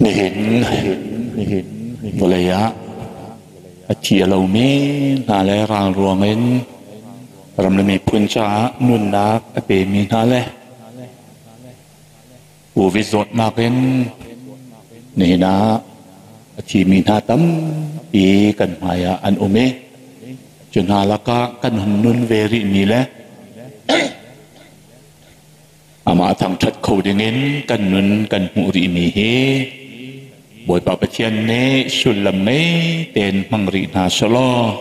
Nihin vawlei ah a thi a lomi hna le ral ruangin ram le miphun caah nunnak a pemi hna le Covid zawtnak in nihin ah a thimi hna tampi kan hmai ah an um i cu hna lakah kan hun nun ve rihmi le amah thangṭhat kho dingin kan nun kan hmuh rihmi hi Bawipa Pathian nih sullam ngei tein hmang rih hna selaw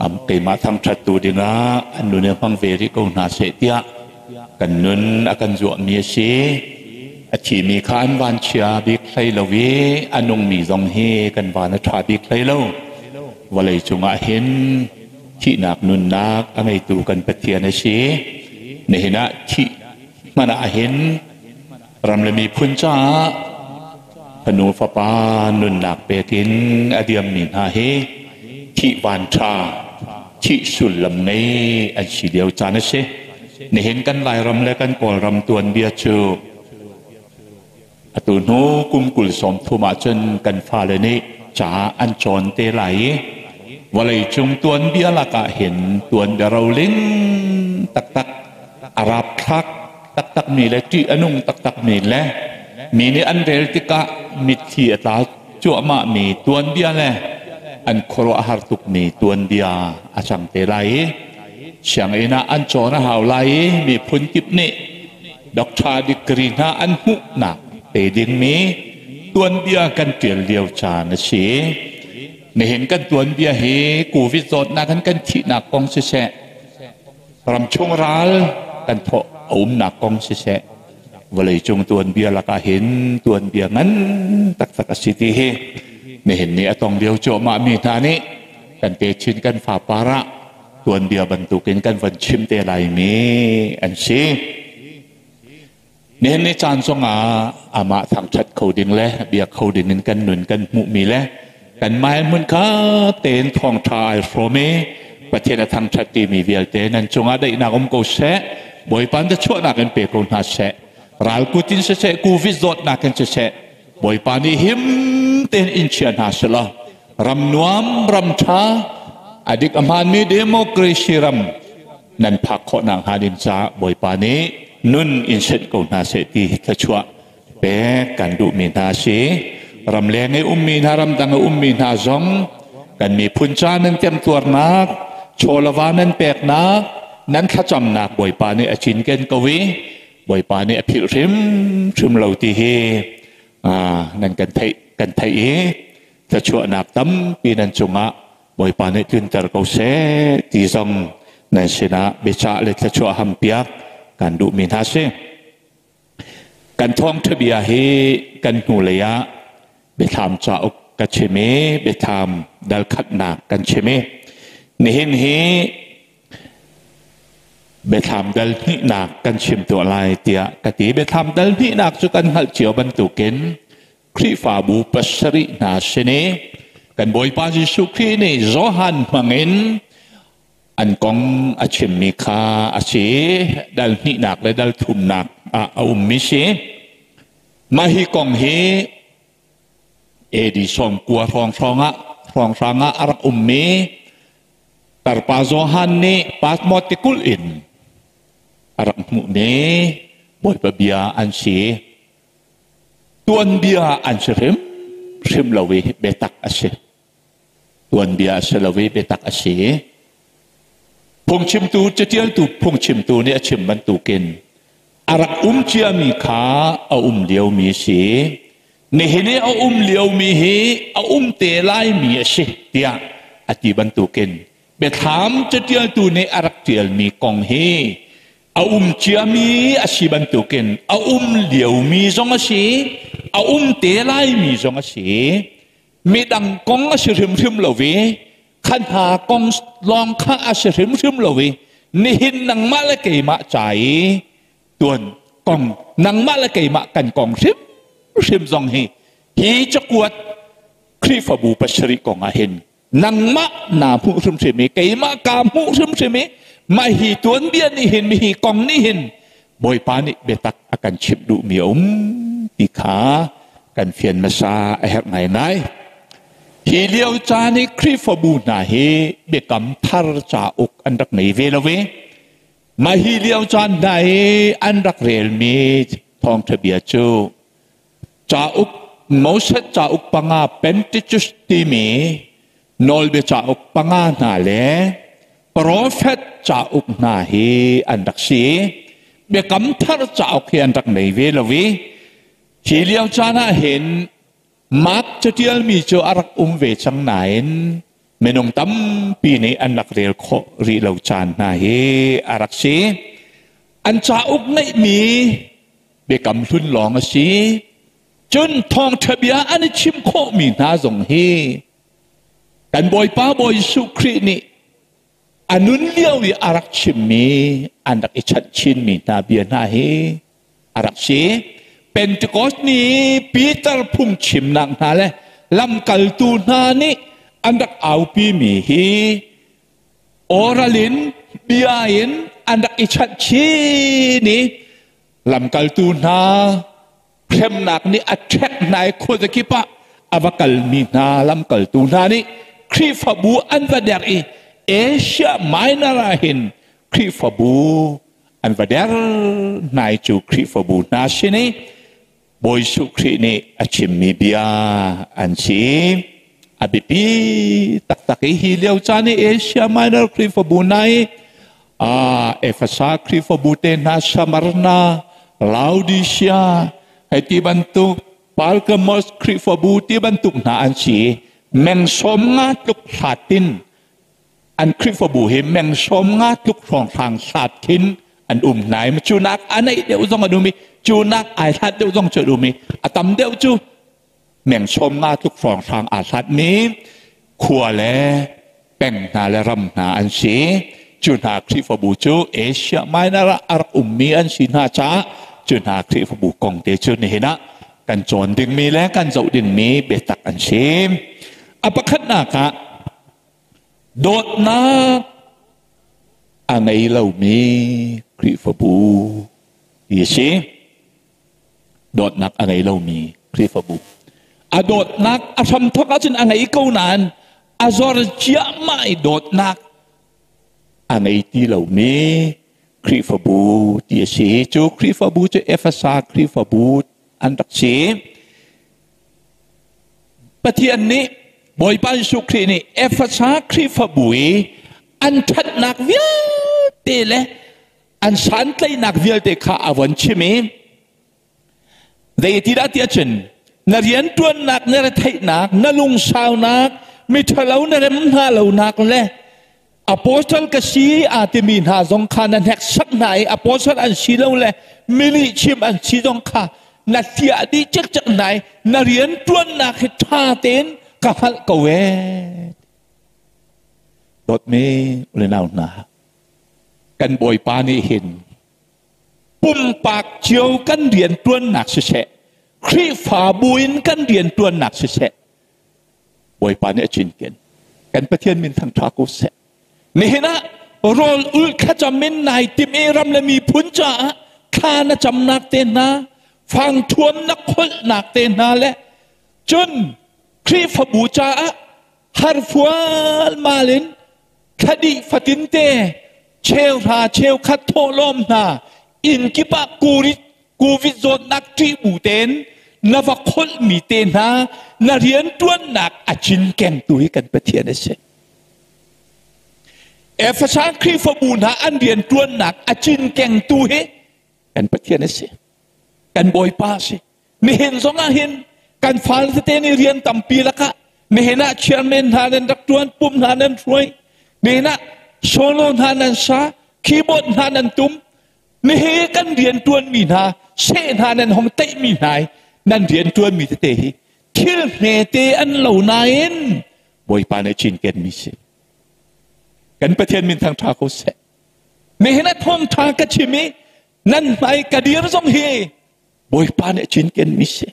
am keimah thangṭhattu dingah an nun in hmang ve rih ko hna seh tiah kan nun a kan zuahmi a si. A thimi kha an van chia bik hlei lo i a nungmi zong hi kan van a ṭha bik hlei lo. Vawlei cungah hin thihnak nunnak a ngeitu kan Pathian a si. Nihin ah thih hmanh ah hin ram le miphun caah fanu fapa nunnak pek in a diammi hna hi thih van ṭha, thih sullam ngei an si lio caan a si. Nihin kan Lairam le kan Kawlram tuanbia cu atu hnu kum 30 ahcun kan fale nih ca an cawn te lai i vawleicung tuanbia lakah hin tuanbia roling taktak a rapthlak taktakmi le ṭih a nung taktakmi le mi nih an rel tikah mitthli a tla cuahmahmi tuanbia le an khuaruahhar tukmi tuanbia a cang te lai i sianginn ah an cawn a hau lai i miphun kip nih doctor degree hna an hmuhnak te dingmi tuanbia kan ṭial lio caan a si. Nihin kan tuanbia hi Covid zawtnak in kan thihnak kong siseh, ramchung ral kan thawh a umnak kong siseh, vawleicung tuanbia lakah hin tuanbia ngan taktak a si ti hi nihin ni a tong lio cuahmah mi hna nih kan techin kan fapar ah tuanbia bantukin kan van chim te laimi an si. Nihin ni caan zongah amah thangṭhat kho ding le biak kho ding in kan nun kan hmuhmi le kan mai hmun kha tein thawngṭha ai hrawm i Pathian a thangṭhat timi vialte nan cungah daihnak um ko seh. Bawipa in chuahnak in pe ko hna seh. Ral kut in siseh, Covid zawtnak in siseh, Bawipa nih him tein in chia hna selaw ram nuam ram ṭha a dik a hmaanmi democracy ram nan phak khawh nakhnga ding caah Bawipa nih nun in senh ko hna seh ti thluachuah pek kan duhmi hna si. Ramleng i ummi hna, ramdang i ummi hna zong kan miphun ca nan temtuarnak, chawlava nan peknak, nan thlacamnak Bawipa nih a cinken ko i Bawipa nih a philh hrimhrim lo ti hi nan kan theih kan theih i thluachuahnak tampi nan cungah Bawipa nih tlunter ko seh ti zong nan sinah biacah le thluachuah hampiak kan duhmi hna si. Kan thawngṭha bia hi kan hnulei ah Biathlam cauk ka chim i Biathlam dal khatnak kan chim i nihin hi Biathlam dal hnihnak kan chim tuah lai tiah ka ti. Biathlam dal hnihnak cu kan hngalh cio bantukin Khrihfabu pasarih hna sin i kan Bawipa Jesuh Khrih nih Johan hmangin an kong a chimmi kha a si. Dal hnihnak le dal thumnak ah a ummi si. Mah hi kong hi AD 90 hrawnghrang ah hrawnghrang ah a rak ummi Tarpa Johan nih Patmos tikulh in a rak hmuhmi Bawipa bia an si. Tuanbia an si hrimhrim lo i biatak a si. Tuanbia a si lo i biatak a si. Phungchimtu catialtu phungchimtu nih a chim bantukin a rak um ciami kha a um liomi a si. Nihin i a um liomi hi a um te laimi a si tiah a ti bantukin biathlam catialtu nih a rak tialmi kong hi a um ciami a si bantukin a um liomi zong a si, a um te laimi zong a si. Midang kong a si hrimhrim lo i kha hna kong lawng kha a si hrimhrim lo i nihin nangmah le keimah ca i tuan kong nangmah le keimah kan kong hrimhrim zong hi hi cakuat Khrihfabu pasarih kong ah hin nangmah naa hmuh hrimhrim i keimah kaa hmuh hrimhrim i mah hi tuanbia nih hin hi kong nih hin Bawipa nih biatak a kan chimh duhmi a um ti kha Kan fian hmasa a herh ngaingai. Hi lio caan i Khrihfabu hna hi biakam thar cauk an rak ngei ve lo i mah hi lio caan hna i an rak relmi thawngṭha bia cu cauk Moses cauk panga Pentecost timi nawlbia cauk panga hna le profet cauk hna hi an rak si. Biakam thar cauk hi an rak nei ve lo i hi lio caan ah hin Mark catialmi cu a rak um ve cang nain minung tampi nih an rak rel khawh rih lo caan hna hi a rak si. An cauk ngeihmi biakam hlun lawng a si. Cun thawngṭha bia an i chim khawhmi hna zong hi kan Bawipa Bawi Jesuh Khrih nih a nun lio i a rak chimmi an rak i chanh chinmi hna bia hna hi a rak si. Pentecost ni Peter phungchimnak hna le lamkaltu hna nih an rak aupimi hi oral in bia in an rak i chanh chin i lamkaltu hna hremnak nih a ṭhek hna i khuazakip ah a va kalmi hna lamkaltu hna nih Khrihfabu an va der i Asia Minor ah hin Khrihfabu an va der hna i cu Khrihfabu hna sin i Bawi Jesuh Khrih nih a chimmi bia an si. A biapi taktak i hi lio caan i Asia Minor Khrihfabu hna i Efesa Khrihfabu te hna Samarna, Laodicea, hei ti bantuk Pergamos Khrihfabu ti bantuk hna an si. Meng sawm nga tluk hlatin an Khrihfabu hi meng sawm nga tluk hrawnghrang hlat khin an um hna i cu nak a neih deuh zong an um i cu nak ai hlat deuh zong cu an um i a tam deuh cu meng sawm nga tluk hrawnghrang aa hlatmi khua le peng hna le ram hna an si. Cu hna Khrihfabu cu Asia Minor ah a rak ummi an si hna caah cu hna Khrihfabu kong te cu nihin ah kan cawn dingmi le kan zoh dingmi biatak an si. A pakhatnak ah dawtnak a ngei lomi Khrihfabu ti a si. Dawtnak a ngei lomi Khrihfabu. A dawtnak a hramthawk ahcun a ngei ko nain a zor ciahmah i dawtnak a ngei ti lomi Khrihfabu ti a si. Cu Khrihfabu cu Efesa Khrihfabu an rak si. Pathian nih Bawipa Jesuh Khrih nih Efesa Khrihfabu i an ṭhatnak vialte le an santlaihnak vialte kha a von chim i zei ti dah ti ahcun na rianṭuannak na retheihnak na lungsaunak miṭhalo na rem hna lonak le apostle ka si aa timi hna zong kha na hneksak hna i apostle an si lo le milih chim an si zong kha na hliah dih cikcek hna i na rianṭuannak hi ṭha tein ka hngalh ko ee. Dawtmi ulenau hna, kan Bawipa nih hin pumpak cio kan rianṭuannak siseh, Khrihfabu in kan rianṭuannak siseh, Bawipa nih a cinken. Kan Pathian min thangṭha ko seh. Nihin ah rawl ul thlacam in nai tim i ram le miphun caah thla na camnak te hna, fangthuam na kholhnak te hna le cun Khrihfabu caah harfualmal in thladih fatinte cheuhra cheukhat thawhlawm hna inn kip ah covid zawtnak ṭih bu tein na va kholhmi te hna na rianṭuannak a cinkengtu hi kan Pathian a si. Efesa Khrihfabu hna an rianṭuannak a cinkengtu hi kan Pathian a si. Kan Bawipa a si. Nihin zong ah hin kan fale tete nih rian tampi lakah nihin ah chairman hna nan rak ṭuan, pum hna nan hruai, nihin ah solo hna nan sa, keyboard hna nan tum, nihi kan rian ṭuanmi hna, seh hna nan hong teihmi hna i nan rian ṭuanmi tete hi thil hmete an lo nain Bawipa nih cinkenmi si. Kan Pathian min thangṭha ko seh. Nihin ah thawngṭha ka chim i nan hmai ka dir zong hi Bawipa nih a cinkenmi si.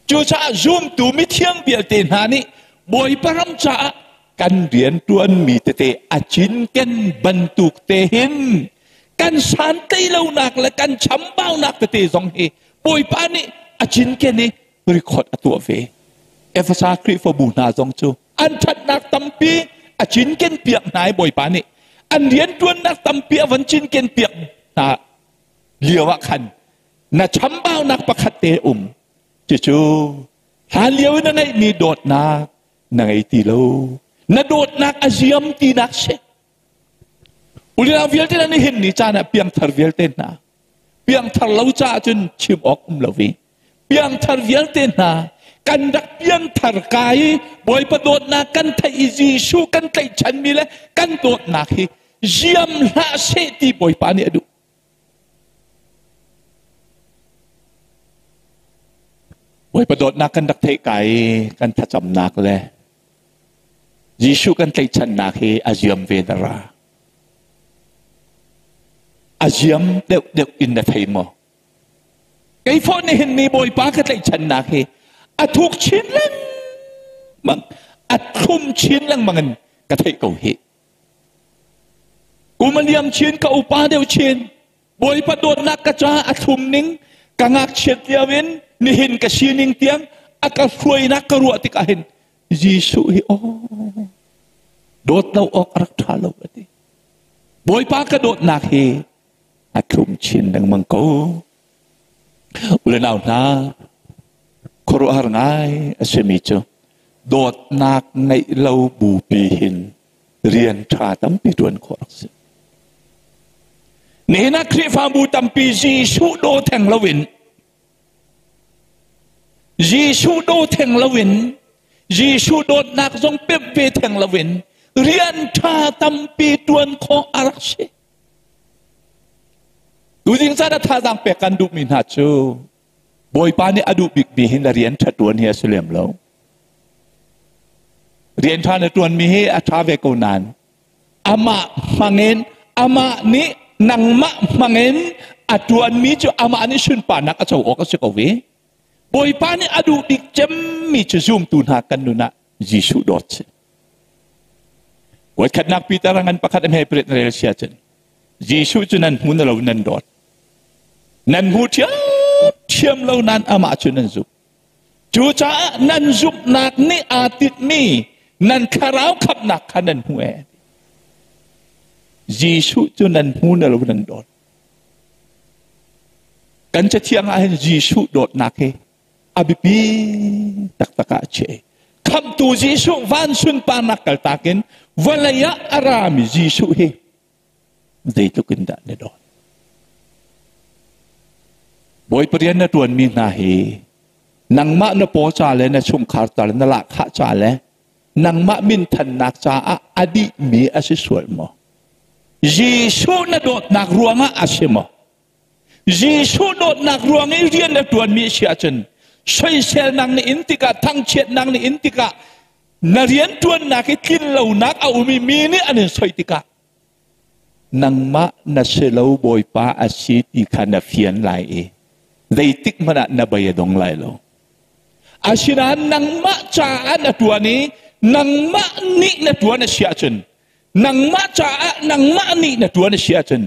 Cucaah zumtu mithiang vialte hna nih Bawipa ram caah kan rianṭuanmi tete a cinken bantuk te hin kan santlaih lonak le kan chambaunak tete zong hi Bawipa nih a cinken i record a tuah ve. Efesa Khrihfabu hna zong cu an ṭhatnak tampi a cinken piak hna i Bawipa nih an rianṭuannak tampi a van cinken piak hna lio ah khan na chambaunak pakhat te um. Cucu hlan lio in na ngeihmi dawtnak na ngei ti lo. Na dawtnak a ziam tinak si. Uliang vialte na nihin ni caan ah piangthar vialte hna piangthar lo caah cun chim awk um lo i piangthar vialte hna kan rak piangthar ka i Bawipa dawtnak kan theih i Jesuh kan tlaihchanmi le kan dawtnak hi ziam hlah seh ti Bawipa nih a duh. Bawipa dawtnak kan rak theih ka i kan thlacamnak le Jesuh kan tlaihchannak hi a ziam ve dara. A ziam deuh deuh in na thei maw? Kei fawh nihin ni Bawipa ka tlaihchannak hi a thuk chin lengmang, a thlum chin lengmang in ka theih ko hi. Kum a liam chin, ka upa deuh chin. Bawipa dawtnak ka caah a thlum ning, ka ngakchiat lio in nihin ka sining tiang a ka hruainak ka ruah tikah hin Jesuh hi aw dawt lo awk a rak ṭha lo a ti. Bawipa ka dawtnak hi a thlum chin lengmang ko. Ule nau hna, khuaruahhar ngai a simi cu dawtnak ngeih lo bupi hin rian ṭha tampi ṭuan khawh rak si. Nihin ah Khrihfabu tampi Jesuh daw theng loin Jesuh daw theng loin Jesuh dawtnak zong pemh ve theng loin rian ṭha tampi ṭuan khawh a rak si. Tuzing caan ah thazaang pek kan duhmi hna cu Bawipa nih a duh bikmi hi na rian ṭha ṭuan hi a si lem lo. Rian ṭha na ṭuanmi hi a ṭha ve ko nain amah hmangin amah nih nangmah hmangin a ṭuanmi cu amah nih sunparnak a co awk a si ko ve. Bawipa nih a duh bik cemmi cu zumtu hna kan nun ah Jesuh dawt si. Voikhatnak Peter a ngan pakhat a hme pret na rel sia cun Jesuh cu nan hmu na lo nan dawt. Nan hmu ṭhiamṭhiam lo nain amah cu nan zumh. Cucaah nan zumhnak nih aa tinhmi nan thlarau khamhnak kha nan hmu ee. Jesuh cu nan hmu na lo nan dawt. Kan cathiang ah hin Jesuh dawtnak hi a biapi taktak ah a chiah. Khamhtu Jesuh van sunparnak kaltak in vawlei ah a rami Jesuh hi zeitluk in dah na dawt? Bawipa rian na ṭuanmi hna hi nangmah na paw ca le na chungkhar tal na lahkhah ca le nangmah minthannak caah a dihmi a si sual maw? Jesuh na dawtnak ruangah a si maw? Jesuh dawtnak ruang i rian na ṭuanmi a si ahcun soiselnak na in tikah thangchiatnak na in tikah na rianṭuannak i tlinlonak a um i mi nih an in soi tikah nangmah na si lo Bawipa a si ti kha na fian lai i zeitik hmanh ah na bei a dong lai lo. Asinain nangmah caah na ṭuan i nangmah nih na ṭuan a si ahcun nangmah caah nangmah nih na ṭuan a si ahcun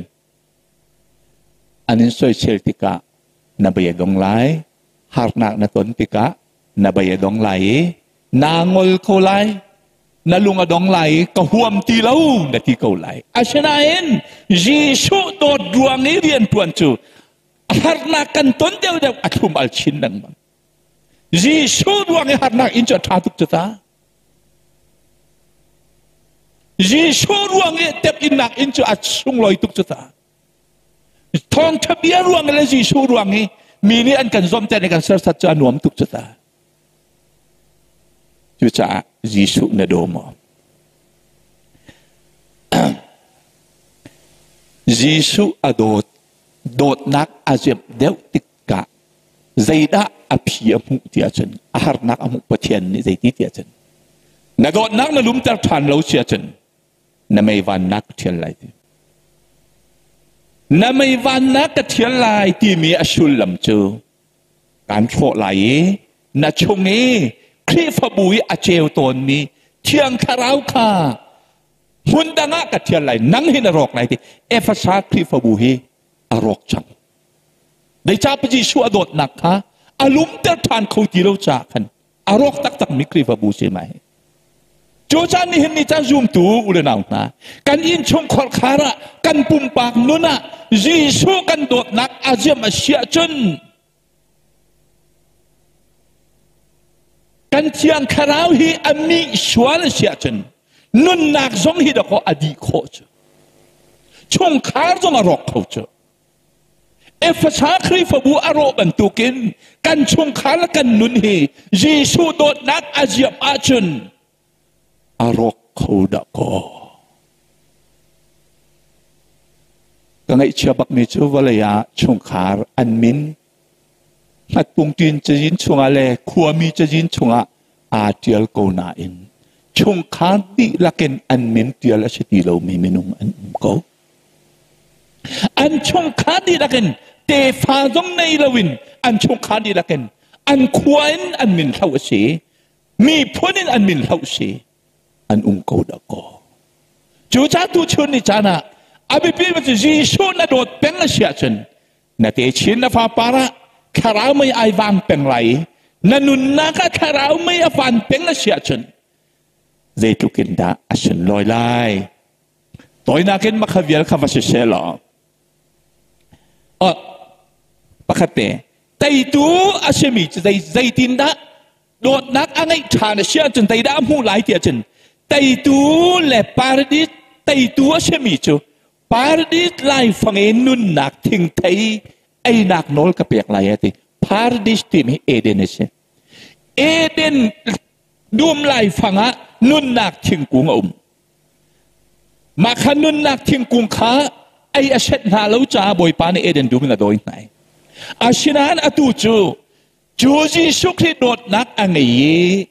an in soisel tikah na bei a dong lai, harnak na ton tikah na bei a dong lai i naa ngol ko lai na lung a dong lai i ka huam ti lo na ti ko lai. Asinain Jesuh dawt ruang i rianṭuan cu harnak kan ton deuhdeuh a thlum al chin lengmang. Jesuh ruang i harnak in cu a ṭha tuk cu ta. Jesuh ruang i temhinnak in cu a sunglawi tuk cu ta. Thawngṭha bia ruang le Jesuh ruang i mi nih an kan zomhtaih le kan serhsat cu a nuam tuk cu ta. Cucaah Jesuh na daw maw? Jesuh a dawt dawtnak a ziamh deuh tikah zeidah a phi a hmuh ti ahcun a harnak a hmuh Pathian nih zeiti ti ahcun na dawtnak na lumter ṭhan lo si ahcun na mei vannak ka ṭhial lai ti. Na mei vannak ka ṭhial lai timi a sullam cu kaan hrawh lai i na chung i Khrihfabu i a ceu tawnmi Thiang Thlarau kha hmun dang ah ka ṭhial lai, nang hi na rawk lai ti. Efesa Khrihfabu hi a rawk cang. Zeicah Jesuh a dawtnak kha A lumter ṭhan kho ti lo caah khan a rawk taktakmi Khrihfabu si mai. Cu caan nihin ni caan zumtu u le nau hna, kan innchungkhar khar ah, kan pumpak nun ah Jesuh kan dawtnak a ziam a si ahcun kan Thiang Thlarau hi a mih sual a si ahcun nunnak zong hi dakaw a dih khawh cu. Chungkhar zong a rawk kho cu. Efesa Khrihfabu a rawh bantukin kan chungkhar le kan nun hi Jesuh dawtnak a ziam ahcun a rawk kho dah kaw. Ka ngaihchia bakmi cu vawlei ah chungkhar an min hngatpungṭin cazin chungah le khuami cazin chungah aa ṭial ko nain chungkhar dihlak in an min ṭial a si ti lomi minung an um ko. An chungkhar dihlak in tefa zong nei loin an chungkhar dihlak in an khua in an min hloh a si, miphun in an min hloh a si, an um ko dah kaw. Cucaah tuchun ni caan ah a biapi mi cu Jesuh na dawt peng a si ahcun na techin na fapar ah thlarau mei ai vang peng lai i na nunnak ah thlarau mei a van peng a si ahcun zeitluk in dah a sunlawi lai. Tawinak in makha vial kha va si seh law pakhat te teitu a simi cu zeitindah dawtnak a ngeih ṭhan a si ahcun zeidah a hmuh lai ti ahcun teitu le paradis teitu a simi cu paradis laifang i nunnak thingthei einak nawl ka pek lai a ti. Paradis timi Eden a si. Eden dum laifang ah nunnak thingkung a um. Mah kha nunnak thingkung kha ei a set hna lo caah Bawipa nih Eden dum in a dawi hna. Asinain atu cu cu Jesuh Khrih dawtnak a ngei i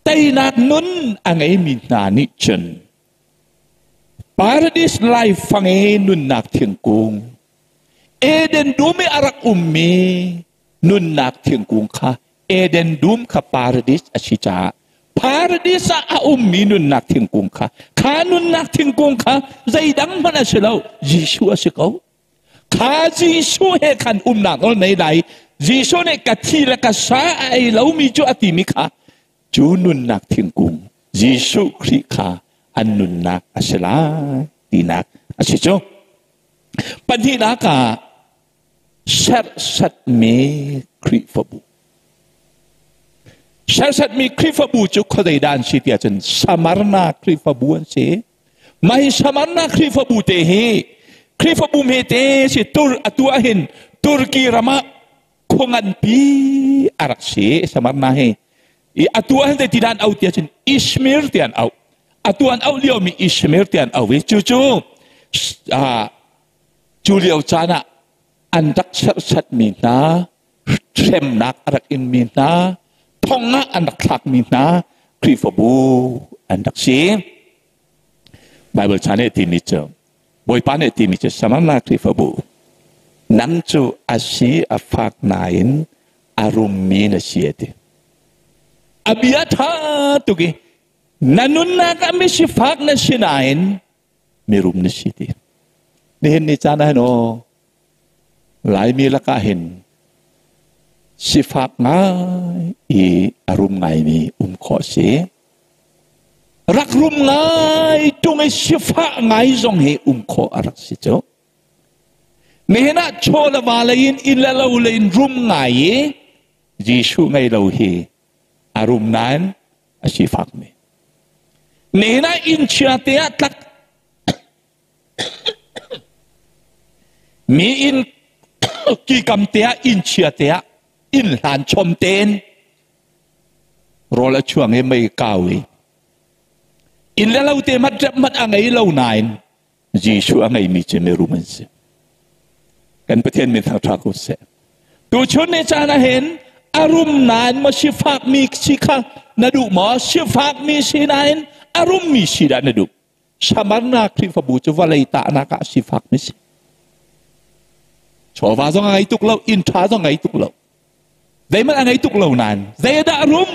teinak nun a ngeimi hna nih cun Paradis laifang i nunnak thingkung Eden dum i a rak ummi nunnak thingkung kha Eden dum kha paradis a si caah paradis ah a ummi nunnak thingkung kha kha nunnak thingkung kha zeidang hmanh a si lo, Jesuh a si ko. Kha Jesuh he khan umnak nawl nei lai. Jesuh nih ka thi le ka sa a ei lomi cu a timi kha cu nunnak thingkung Jesuh Khrih kha an nunnak a si lai tinak a si cu. Pahnihnak ah serhsatmi Khrihfabu. Serhsatmi Khrihfabu cu khuazei dah an si tiah cun Samarna Khrihfabu an si. Mah hi Samarna Khrihfabu te hi Khrihfabu hmete si tur atu ah hin Turkey ram ah khua nganpi a rak si Samarna hi. I atu ah hin zeiti dah an auh tiah cun Izmir tiah an auh. Atu an auh liomi Izmir tiah an auh i cucu cu lio caan ah an rak serhsatmi hna, hremnak a rak inmi hna, thong ah an rak thlakmi hna Khrihfabu an rak si. Bible chan nih timi cu Bawipa nih timi cu Samarna Khrihfabu nang cu a si a fak nain a rummi na si a ti. A bia ṭha tuk i na nunnak ah misifak na si nain mirum na si ti. Nihin ni caan ah hin aw Laimi lakah hin sifak ngai i a rum ngaimi um khawh si. Rak rum ngai tung i sifah ngai zong hi um khawh a rak si cu. Nihin ah chaw le va lei in inn le lo lei in rum ngai i Jesuh ngei lo hi a rum nain a sifakmi. Nihin ah inn chia te ah tlak mi inn kikam te ah inn chia te ah inn hlan chom tein rawl a chuang i mei kau i inn le lo te mat rep mat a ngei lo nain Jesuh a ngeimi cu mirum an si. Kan Pathian min thangṭha ko seh. Tuchun ni caan ah hin a rum nain maw sifakmi si kha na duh maw? Sifakmi si nain a rummi si dah na duh? Samarna Khrihfabu cu vawlei tahnak ah sifakmi si. Chawva zong a ngei tuk lo, inn ṭha zong a ngei tuk lo. Zeihmanh a ngei tuk lo nain zeidah a rum?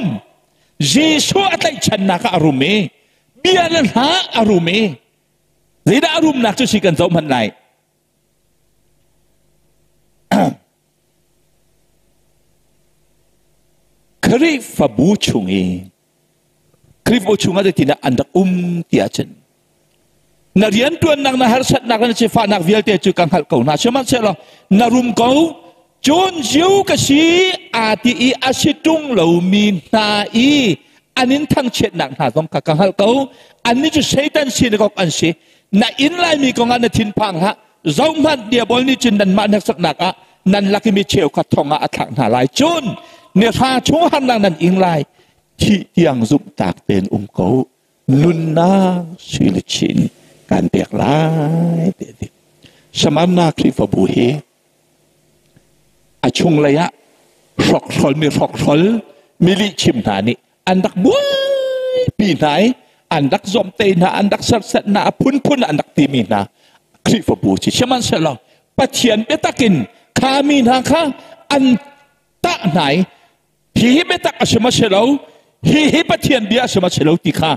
Jesuh a tlaihchannak ah a rum i bia le hla a rum i Zeidah a rumnak cu si kan zoh hmanh lai. Khrihfabu chung i Khrihfabu chungah zeitindah an rak um ti ahcun na rianṭuannak na harsatnak na sifahnak vialte cu ka hngalh ko hna. Sihmanhsehlaw na rum ko. Cun Jew ka si aa ti i a si ṭung lomi hna i an in thangchiatnak hna zong kha ka hngalh ko. Annih cu Satan sinagog an si. Na inn laimi kongah na thinphang hlah. Zohhmanh, diabol nih cun nanmah hneksaknak ah nan lak i mi cheukhat thong ah a thlak hna lai. Cun ni hra chung harnak nan ing lai. Thih tiang zumhtlak tein um ko. Nunnak sui le chin kan pek lai ti a ti. Samarna Khrihfabu hi a chunglei ah hrokhrol mi hrokhrol mi lihchim hna nih an rak buaipi hna i an rak zawmte hna, an rak serset hna, a phunphun an rak timi hna Khrihfabu si. Sihmanhsehlaw Pathian biatak in kha mi hna kha an tah hna i hihi biatak a si ma si lo, hihi Pathian bia a si ma si lo ti kha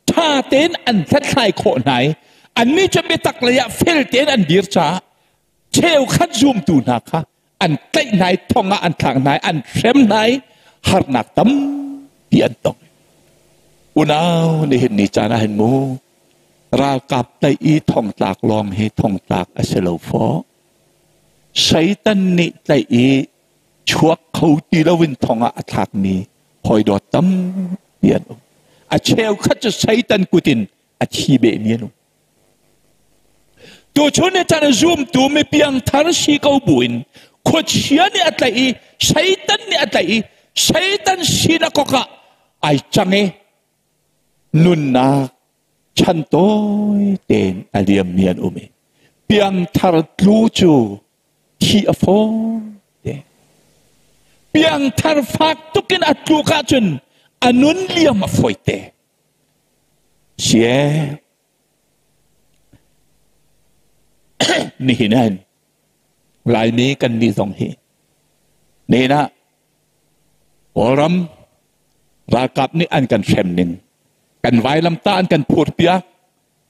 ṭha tein an hlathlai khawh hna i annih cu biatak lei ah fel tein an dir caah cheukhat zumtu hna kha an tlaih hna i thong ah an thlak hna i an hrem hna i harnak tampi an tong. Unau, nihin ni caan ah hin mu ralkap tlaih i thongtlak lawng hi thongtlak a si lo fawh. Satan nih tlaih i chuak kho ti loin thong ah a thlakmi hawidawt tampi an um. A cheukhat cu Satan kut in a thi behmi an um. Tuchun ni caan zumtu mi piangthar si ko buin khuachia nih a tlaih i Satan nih a tlaih i Satan sinakok ah ai cang i nunnak chan tawi tein a liammi an um i piangthar tlu cu thi a fawn te. Piangthar fak tukin a tluk ahcun a nun liam a fawi te. Sie nihin ah Laimi kan nih zong hi nihin ah Kawlram ralkap nih an kan hrem ning, kan vailamtah an kan phur piak,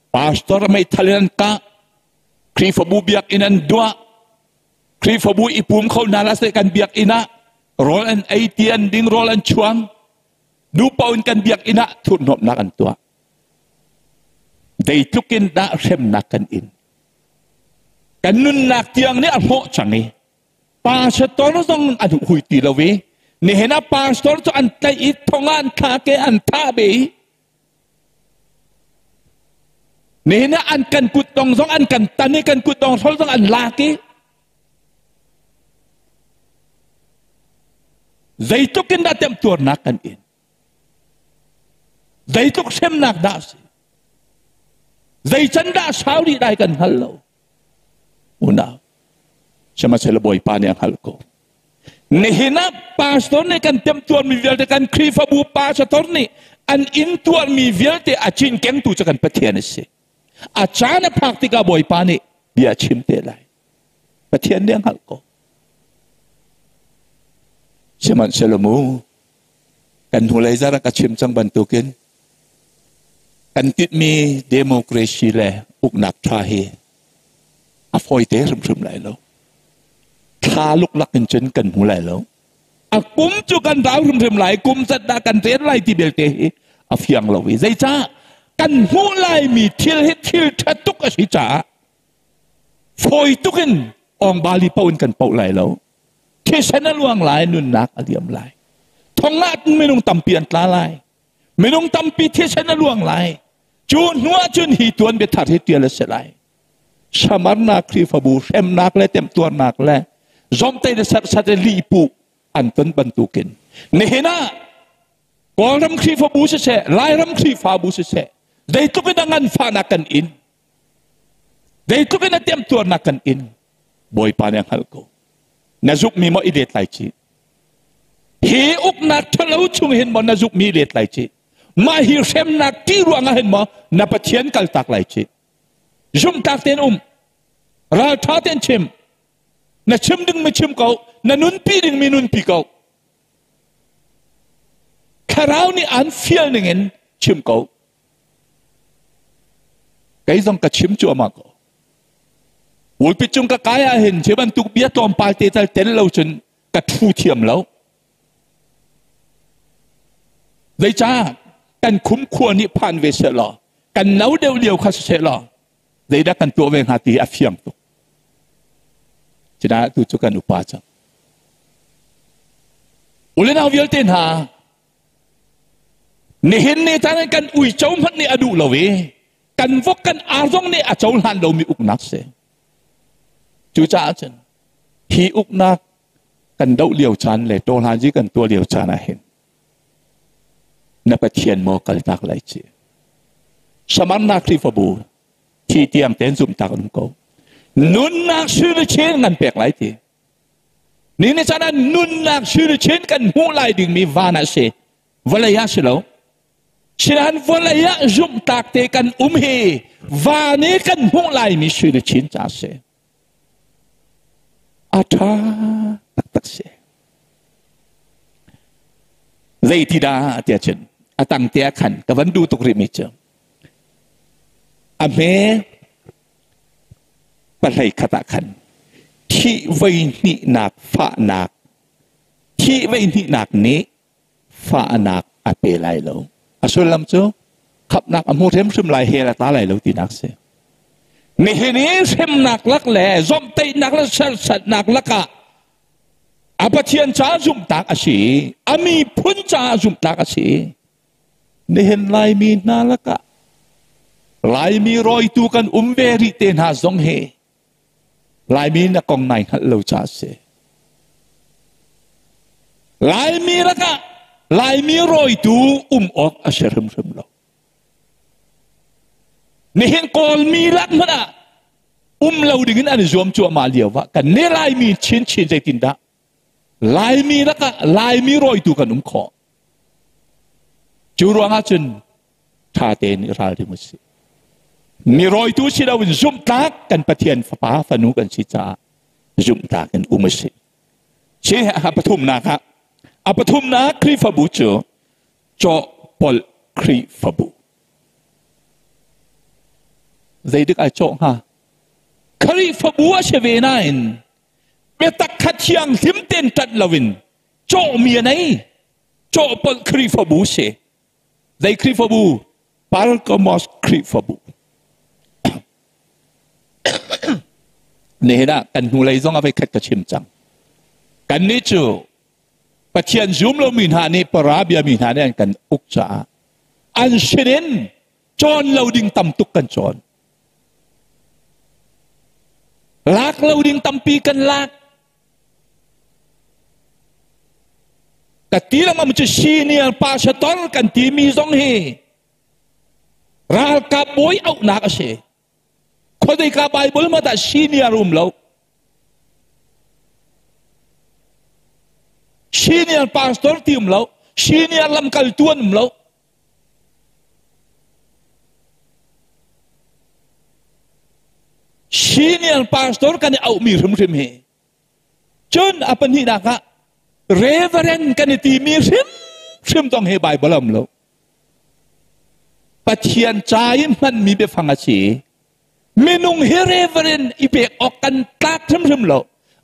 pastor meithal in an kah, Khrihfabu biakinn an duah, Khrihfabu i pum kho hna la seh kan biakinn ah rawl an ei, ti an ding, rawl an chuang, duhpaoh in kan biakinn ah thurhnawmhnak an tuah. Zeitluk in dah hremnak kan in. Kan nunnak tiang nih a hlawh cang i pastor zong an hui ti lo i nihin ah pastor cu an tlaih i thong ah an thlak i an thah ve i nihin ah an kan kutdong zong an kan tan i kan kutdong hrol zong an lak i zeitluk in dah temtuarnak kan in, zeitluk hremnak dah si, zei can dah sau rih dai kan hngal lo. Unau, sihmanhsehlaw Bawipa nih a hngalh ko. Nihin ah pastor nih kan temtuarmi vialte, kan Khrihfabu pastor nih an in tuarmi vialte a cinkengtu cu kan Pathian a si. A caan a phak tikah Bawipa nih bia a chim te lai. Pathian nih a hngalh ko. Sihmanhsehlaw mu, kan hnulei zar ah ka chim cang bantukin kan tinhmi democracy le uknak ṭha hi a fawite hrimhrim lai lo. Thla luklak in cun kan hmu lai lo. A kum cu kan rau hrimhrim lai, kum zat dah kan ren lai ti belte hi a fiang lo i zeicah kan hmuh laimi thil hi thil ṭha tuk a si caah fawi tuk in awngbali paoh in kan poh lai lo. Thisen a luang lai, nunnak a liam lai. Thong ah minung tampi an tla lai. Minung tampi thisen a luang lai. Cu hnu ah cun hi tuan biathar hi tial a si lai. Samarnak Khrihfabu hremnak le temtuarnak le zomte le serhsat le lihpuh an ton bantukin nihin ah Kawlram Khrihfabu siseh, Lairam Khrihfabu siseh, zeitluk in a nganfahnak kan in, zeitluk in a temtuarnak kan in, Bawipa nih a hngalh ko. Na zumhmi maw i let lai ci? Hi uknak ṭhalo chung hin maw na zumhmi let lai ci? Mah hi hremnak ṭih ruangah hin maw na Pathian kaltak lai ci? Zumhtlak tein um, ralṭha tein chim, na chim dingmi chim ko, na nunpi dingmi nunpi ko. Thlarau nih aan fial ningin chim ko. Kei zong ka chim cuahmah ko. Pulpit cung ka kai ah hin hi bantuk bia tlawmpal te tal tel lo cun ka thu thiam lo. Zeicah kan khum khua nih phan ve seh law kan no deuh lio kha siseh law zeidah kan tuah ve hnga ti a fiang tuk. Cudah tu cu kan upa cang. Ulenau vialte hna nihin ni tan kan uico hmanh nih a duh lo i kan vok kan ar zong nih a cohlan lomi uknak si. Cucaah cun hi uknak kan doh lio caan le tawhlanzi kan tuah lio caan ah hin na Pathian maw kaltak lai ci. Samarna Khrihfabu thi tiang ten zumhtak an ko. Nunnak sui ngan pek lai ti. Ni ni caan ah nunnak sui chin kan hmuh lai dingmi van ah si. Vawlei ah si lo. Sinain vawlei ah zumhtak te kan um hi van i kan hmuh laimi sui chin ca si. A ṭha taktak si. Zeiti dah tiah cun a tang te ah khan ka van duh tuk rihmi cu a hme pahlei khat ah khan thih voi hnihnak fahnak thih voi hnihnak nih fahnak a pe lai lo. A sullam cu khapnak a hmu hrimhrim lai hell a tla lai lo tinak si. Nihin i hremnak lak le zomhtaihnak le serhsatnak lakah a Pathian caah zumhtak a si i a miphun caah zumhtak a si. Nihin Laimi hna lakah Laimi rawitu kan um ve rih te hna zong hi Laimi na kong nai hngalh lo caah a si. Laimi lakah Laimi rawitu um awk a si hrimhrim lo. Nihin Kawlmi lak hmanh ah um lo ding in an i zuam cuahmah lio ah kan ne Laimi chinchin zeitindah Laimi lakah Laimi rawitu kan um khawh. Cu ruangah cun ṭha tein i ralring u sih. Mi rawitu si loin zumhtlak kan Pathian fapa fanu kan si caah zumhtlak in um u sih. Si a pathumnak ah a pathumnak Khrihfabu cu cawhpolh Khrihfabu. Zeidik ai cawh hnga? Khrihfabu a si ve nain biatak kha thianghlim tein ṭanh loin cawhmi a nei. Cawhpolh Khrihfabu si. Zei Khrihfabu? Pergamos Khrihfabu. Nihin ah kan hnulei zong a voi khat ka chim cang. Kannih cu Pathian zum lomi hna nih Parabia mi hna nih an kan uk caah an sinin cawn lo ding tam tuk kan cawn. Lak lo ding tampi kan lak. Ka ti lengmang cu senior pastor kan timi zong hi ralkap bawi auhnak a si. Khuadeika Bible ma dah senior um lo. Senior pastor ti um lo. Senior lamkaltu an um lo. Senior pastor kan i auhmi hrimhrim hi cun a pahnihnak ah reverend kan i timi hrimhrim zong hi Bible a um lo. Pathian ca i hmanmi biafang a si. Minung hi reverend i pek awk kan tlak hrimhrim lo.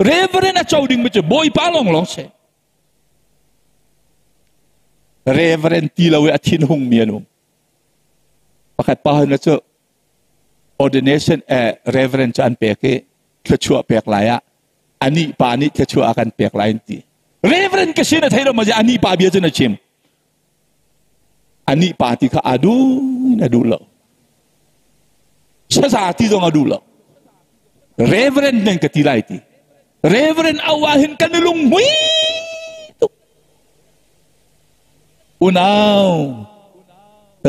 Reverend a co dingmi cu Bawipa lawnglawng si. Reverend ti lo i a thin hungmi an um. Pakhat pa hna cu ordination reverend cu an pek i thluachuah pek lai ah anih pa nih thluachuah a kan pek lai an ti. Reverend ka si na thei lo ma anih pa bia cu na chim. Anih pa ti kha a duh in a duh lo. Saza ti zong a duh lo. Reverend nan ka ti lai ti. Reverend au ah hin kan i lunghmui tuk. Unau,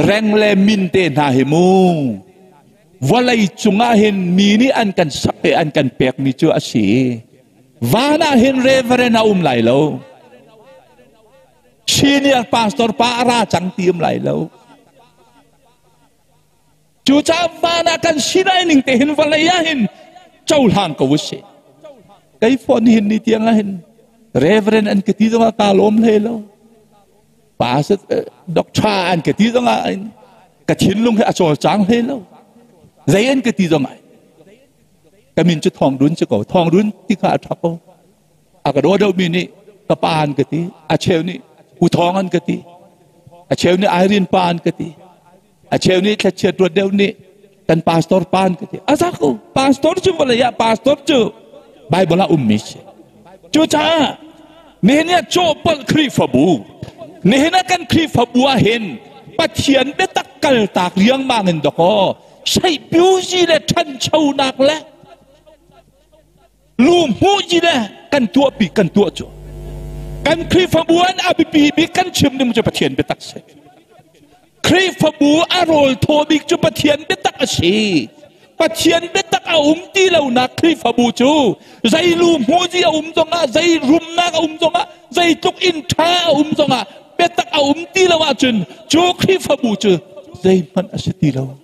reng le min te hna hi mu. Vawlei cungah hin mi nih an kan sak i an kan pekmi cu a si. Van ah hin reverend a um lai lo. Senior pastor pa a ra cang ti um lai lo. Cucaah van ah kan sinai ning te hin vawlei ah hin cohlang ko usih. Kei fawn hin ni tiang ah hin reverend an ka ti zongah kaa lawm hlei lo. Pastor doctor an ka ti zongah ka thinlung hi a cawlcang hlei lo. Zei an ka ti zongah ka min cu Thawng Dun si ko. Thawng Dun ti kha a ṭha ko. A ka daw deuhmi nih ka pa an ka ti. A cheu nih U Thawng an ka ti. A cheu nih Irene pa an ka ti. A cheu nih thlachiat ruat deuh nih kan pastor pa an ka ti. A za ko. Pastor cu vawlei ah pastor cu Bible ah ummi si. Cucaah nihin ah cawhpolh Khrihfabu nihin ah kan Khrihfabu ah hin Pathian biatak kaltak riangmang in dakaw seihpiuzi le ṭhanchonak le lu hmuh le kan tuahpi kan tuah cu kan Khrihfabu an a biapi bik kan chim ding cu Pathian biatak si. Khrihfabu a rawl thaw bik cu Pathian biatak a si. Pathian biatak a um ti lonak Khrihfabu cu zei lu hmuh a um zongah, zei rumnak a um zongah, zei tluk inn ṭha a um zongah biatak a um ti lo ahcun cu Khrihfabu cu zeihmanh a si ti lo.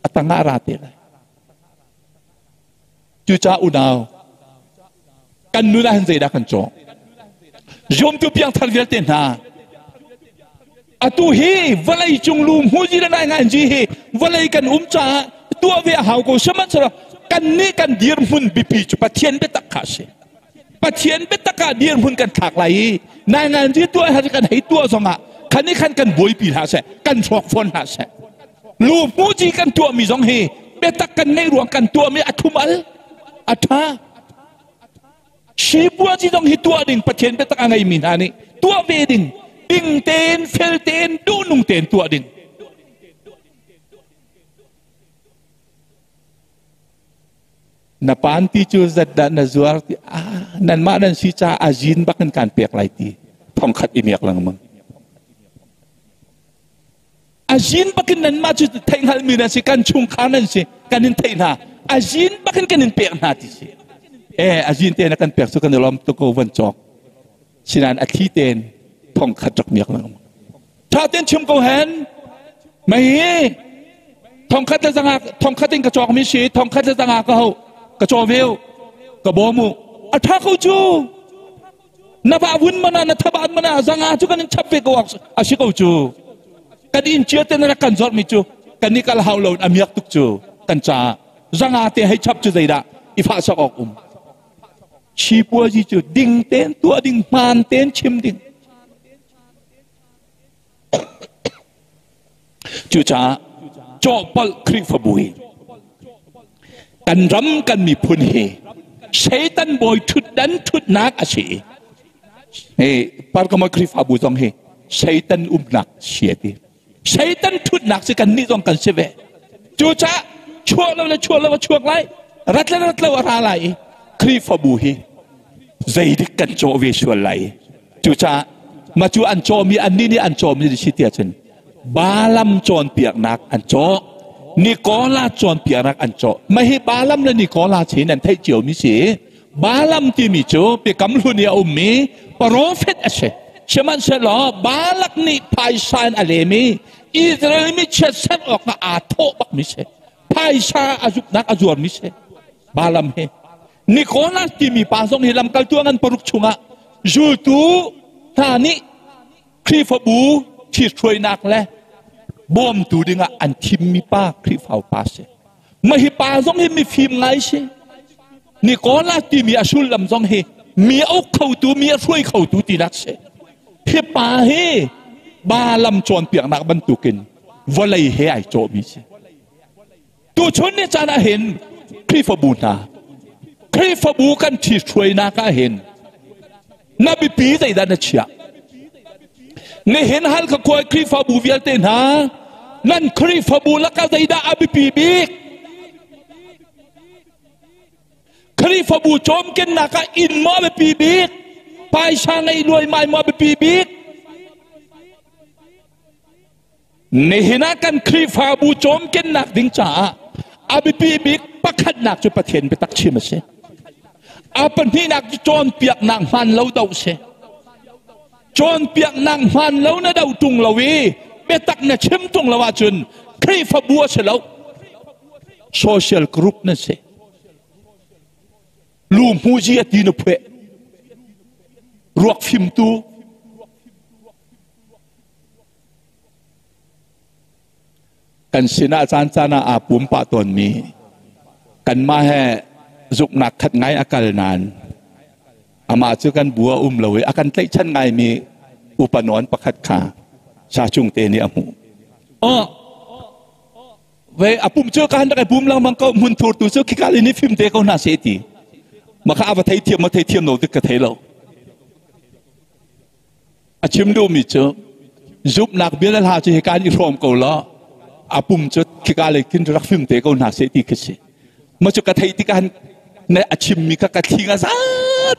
A tangah ra te lai. Cucaah unau, kan nun ah hin zeidah kan cawk? Zumtu piangthar vialte hna, atu hi vawlei cung lu hmuzi le nai ngai hi vawlei kan um caah tuah ve a hau ko. Sihmanhsehlaw kan nih kan dirhmun biapi cu Pathian biatak kha a si. Pathian biatak ah dirhmun kan thlak lai i nai ngai tuah kan hei tuah zongah khan i khan kan buaipi hlah seh, kan hrawk fawn hlah seh. Lu hmuci kan tuahmi zong hi biatak kan ngeih ruang kan tuahmi a thum al a ṭha. Sipuazi zong hi tuah ding Pathian biatak a ngeimi hna nih tuah ve ding, ding tein, fel tein, duhnung tein tuah ding. Na panti cu zatdah na zuar ti ah nanmah nan si caah a zin bak in kan pek lai ti thongkhat i miak lengmang. A zin bakin nanmah cu theihhngalhmi nan si, kan chungkhar nan si, kan in theih hna, a zin bakin kan in pek hna ti si. E a zin te na kan pek cu kan i lawm tuk ko, van cawk sinan a thli ten thong khat rak miak lang tha ten chim ko hen mei hi thong khat le zanga thong khat in ka cawk mi si, thong khat le zanga ka ho ka caw veu ka bawmu a tha ko cu. Na va vun mana, na thaban mana, zanga cu kan in chap ve ko a si ko cu. Kan in chia te na kan zawt mi cu kan i kal hau lo, a miak tuk cu kan ca zanga te hei chap cu zeidah i fah sak awk um. Chipuazi cu ding ten tuah ding, hmaan ten chim ding. Cucaah cawhpolh Khrihfabu hi kan ram kan miphun hi Satan bawi ṭhutdan ṭhutnak a si i Parkamoi Khrihfabu zong hi Satan umnak si a ti. Satan ṭhutnak si kan nih zong kan si ve. Cucaah chuah lo le chuah lo a chuak lai, rat le rat lo a ra lai i Khrihfabu hi zeidik kan cawh ve sual lai. Cucaah ma cu an cawmi, annih nih an cawmi si tiah cun Balaam cawnpiaknak an cawh, Nikola cawnpiaknak an cawh. Mah hi Balaam le Nikola chin an theih ciomi si. Balaam timi cu Biakam Hlun i a ummi profet a si. Sihmanhsehlaw Balak nih phaisa in a lem i Israel mi chiatserh awkah aa thawh bakmi si. Phaisa a zuknak a zuarmi si. Balaam hi. Nikolas timi pa zong hi lamkaltu a ngan paruk chungah zultu hna nih Khrihfabu ṭhithruainak le bawmtu dingah an thimmi pa, Khrihfa upa si. Mah hi pa zong hi mifim ngai si. Nikolas timi a sullam zong hi mi a uk khotu, mi a hruai khotu tinak si. Hi pa hi Balaam cawnpiaknak bantukin vawlei he ai cawhmi si. Tuchun ni caan ah hin Khrihfabu hna, Khrihfabu kan ṭhithruainak ah hin na biapi zeidah na chiah? Nihin Halkha khua Khrihfabu vialte hna, nan Khrihfabu lakah zeidah a biapi bik? Khrihfabu cawmkennak ah inn maw a biapi bik? Paisa ngeih luaimai maw a biapi bik? Nihin ah kan Khrihfabu cawmkennak ding caah a biapi bik pakhatnak cu Pathian biatak chim a si. A pahnihnak cu cawnpiaknak hmaan lo doh si. Cawnpiaknak hmaan lo na do tung lo i biatak na chim tung lo ahcun Khrihfabu a si lo. Social group na si. Lu hmuzi a ti na phueh. Ruak fimtu. Kan sinah caancaan ah aa pum pah tawnmi kanmah he zuknak khat ngai a kal nain amah cu kan bu a um lo i a kan tlaihchan ngaimi upa nawn pakhat kha Sa Cung te nih a hmuh. Oh, ve a pum cu kan rak pum lengmang ko hmun thur tu cu khikal in i fim te ko hna se ti. Maka a va thei thiam ma thei thiam lo dik ka thei lo. A chim duhmi cu zumhnak bia le hla cu hika in i hrawm ko law a pum cu khika lei khin rak fim te ko hna seh ti khi si. Ma cu ka theih tikah na a chimmi kha ka thling a za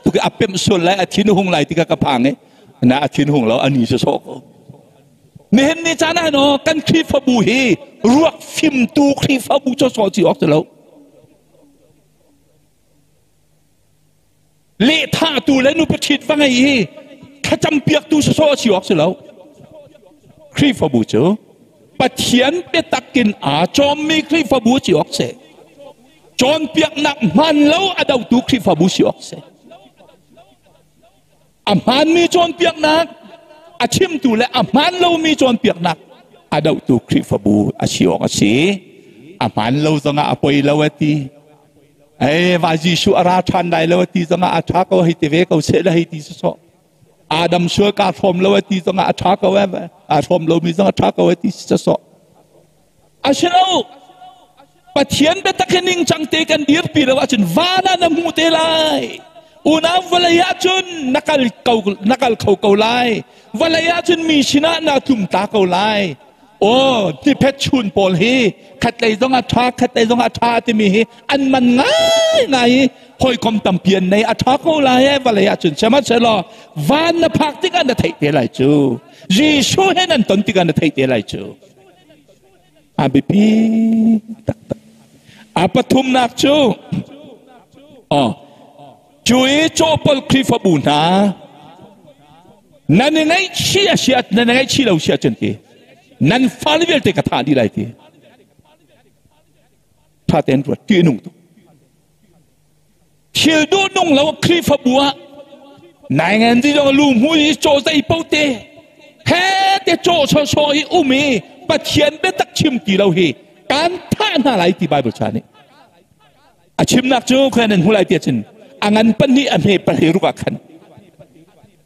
tuk i a pemh sual lai a thin hung lai ti kha ka phang i na a thin hung lo a ni sawsawh ko. Nihin ni caan ah no kan Khrihfabu hi ruak fimtu Khrihfabu sawsawh ci awk si lo. Lehthahtu le nupi ṭhit va ngei hi thlacampiaktu sawsawh a si awk si lo. Khrihfabu cu Pathian biatak in aa cawmmi Khrihfabu si awk si. Cawnpiaknak hmaan lo a dotu Khrihfabu si awk si. A hmaanmi cawnpiaknak a chimtu le a hmaan lomi cawnpiaknak a dohtu Khrihfabu a si awk a si. A hmaan lo zongah a poi lo a ti. Ei, va Jesuh a ra ṭhan lai lo a ti zongah a ṭha ko hei ti ve ko seh la hei ti sawsawh. Adam sual kaa hrawm lo a ti zongah a ṭha ko e, aa hrawm lomi zong a ṭha ko e ti sawsawh. A si lo. Pathian biatak hi ningcang te kan dirpi lo ahcun van ah na hmu te lai. Unau vawlei ahcun na kal ko na kal kho ko lai. Vawlei ahcun mi sinah na tlum ta ko lai. Aw, hniphet chun pawl hi khatlei zong a ṭha, khatlei zong a ṭha timi hi an man ngaingai i hawikom tampi an nei a ṭha ko lai e vawlei ahcun sihmanhsehlaw van na phak tikah na theih te lai cu. Jesuh he nan ton tikah na theih te lai cu. A biapi taktak. A pathumnak cu aw cu i cawpol Khrihfabu hna nan i ngaihchih a si nan i ngaihchih lo si ahcun ti nan fale vialte ka thah dih lai ti tha tein ruat ti nung tuk thil duh nung lo Khrihfabu ah naingan ti zong lu hmu i caw zei po te he te caw sawsawh i um i Pathian biatak chim ti lo hi kan thah hna lai ti Bible cha nih A chimnak cu khan nan hmu lai tiah cun a ngan pahnih a hme pahleiruk ruk ah khan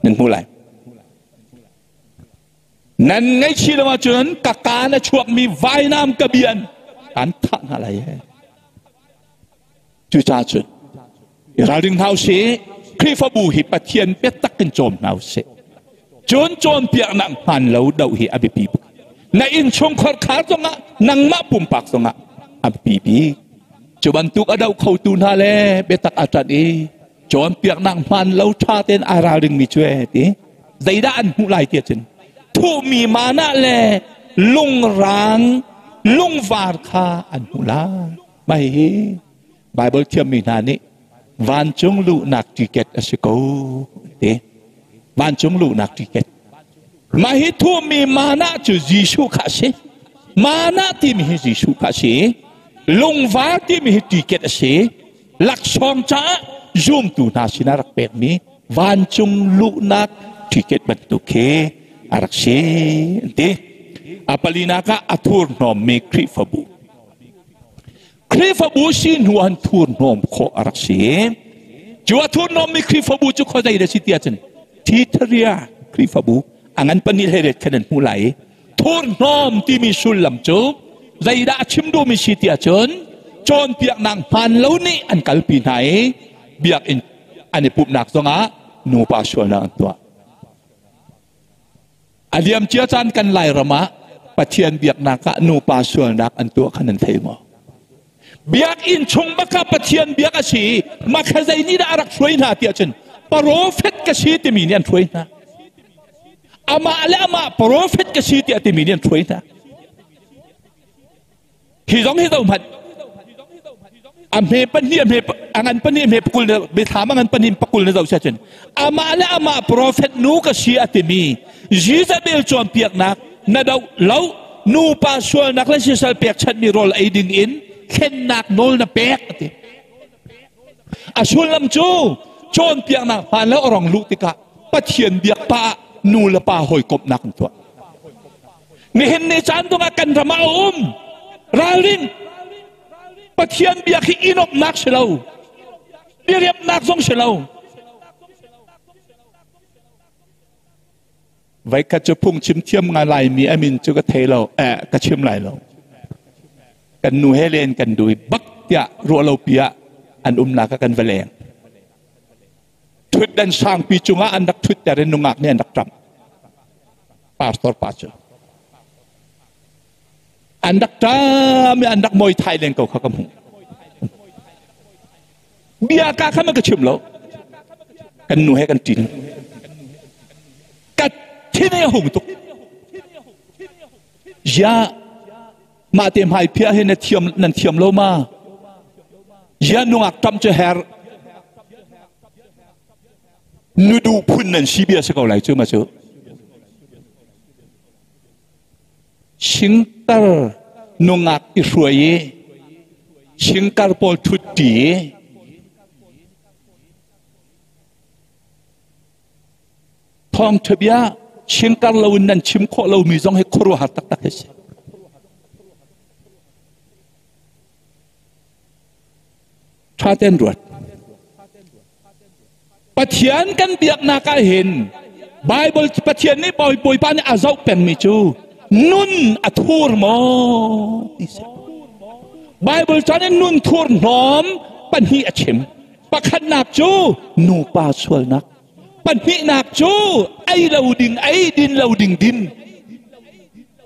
nan hmu lai. Nan ngaihchih lo ahcun ka kaan a chuakmi vainam ka bian an thah hna lai he. Cucaah cun i ralring hna usih. Khrihfabu hi Pathian biatak in cawm hna usih. Cun cawnpiaknak hmaan lo doh hi a biapi bik. Na innchungkhar khar zongah nangmah pumpak zongah a biapi bik. Cu bantuk a doh khotu hna le biatak a ṭanh i cawnpiaknak hmaan lo ṭha tein ai ralringmi cu e ti zeidah an hmuh lai ti cun thuhmi manah le lungrang lungvar kha an hmuh lai. Mah hihi Baibal thiammi hna nih vancung luhnak ticket a si ko ti. Vancung luhnak ticket. Mah hi thuhmi manah cu Jesuh kha a si. Manah timi hi Jesuh kha a si. Lungvar timi hi ticket a si. Laksawng caah zumtu hna sinah rak pekmi vancung luhnak ticket bantuk khi a rak si an ti. A palinak ah a thurhnawmmi Khrihfabu. Khrihfabu si hnu an thurhnawm khawh a rak si. Cu a thurhnawmmi Khrihfabu cu khuazei da si tiah cun Titharia Khrihfabu a ngan pahnih hlei ret khan an hmuh lai i thurhnawm timi sullam cu zeidah a chim duhmi si tiah cun cawnpiaknak hmaan lo nih an kalpi hna i biakinn an i pumhnak zongah nupa sualnak an tuah. A liamcia caan kan Lairam ah Pathian biaknak ah nupa sualnak an tuah kha nan thei maw? Biakinn chung bak ah Pathian biak a si i makha zei nih dah a rak hruai hna tiah cun profet ka si timi nih an hruai hna. Amah le amah profet ka si tiah timi nih an hruai hna. Hi zong hi zohhmanh. A hme pahnih a hme a ngan pahnih a hme pakul na biathlam a ngan pahnih pakul na zoh sia cun amah le amah profet nu ka si a timi Jezebel cawnpiaknak na doh lo nupa sualnak le sisal pekchanhmi rawl ei ding in thlennak nawl na pek a ti. A sullam cu cawnpiaknak hmaan le orong luh tikah Pathian biak pa ah nu le pa hawikomhnak an tuah. Nihin ni caan dongah kan ram ah a um. Ralrin. Pathian biak hi inopnak si lo. Diriamnak zong si lo. Vaikhat cu phungchim thiam ngai Laimi a min cu ka thei lo, eh, ka chim lai lo. Kan nu he len kan dui bak tiah ruah lo pi ah an umnak ah kan va leng. Thutdan sangpi cungah an rak thutter in nungak nih an rak ṭamh. Pastor pa cu. An rak ṭam i an rak moi thai len ko kha ka hmuh. Bia ka kha man ka chim lo. Kan nu he kan ṭin. Ka thin a hung tuk. Ya mah te hmai phiah hi na thiam nan thiam lo ma? Ya nungak ṭam cu her. Nu duh phun nan si bia si ko lai cu ma cu. Chingkar nungak i hruai i chingkar pawl ṭhutṭi i thawngṭha bia chingkar loin nan chim khawh lomi zong hi khuaruahhar taktak hi si. Ṭha tein ruat. Pathian kan biaknak ah hin Bible Pathian nih Bawipa nih a zoh pengmi cu nun a thur maw ti si. Bible chan in nun thur hnawm pahnih a chim. Pakhatnak cu nupa sualnak. Pahnihnak cu ei lo ding ei din lo ding din.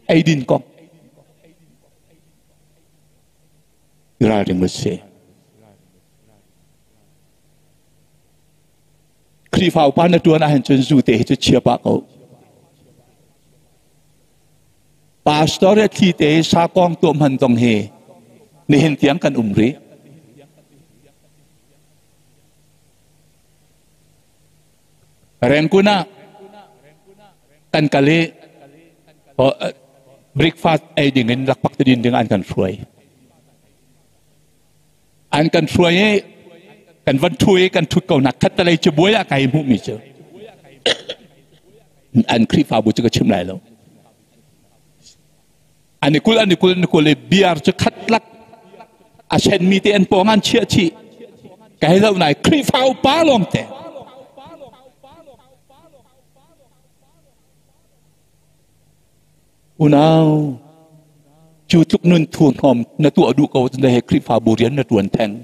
Ei din kong. Ralring u si. Khrihfa upa na ṭuan ahhin cun zu te hi cu chia pah ko. Pastor le thli te hi sakawng tuah hman zong hi nihin tiang kan um rih. Rengkun ah kan kal i breakfast ei ding in lakpak te din ding an kan hruai. An kan hruai i kan van ṭhu i kan ṭhut ko nak khattelei cabuai ah kai hmuhmi cu an Khrihfabu cu ka chim lai lo. An i kul an i kul an i kul i beer cu khat lak a senmi te an pawng an chiah chih. Ka hei zoh nai Khrihfa upa lawng te. Unau, cu tluk nun thurhnawm na tuah duh ko na he Khrihfabu rian na ṭuan theng.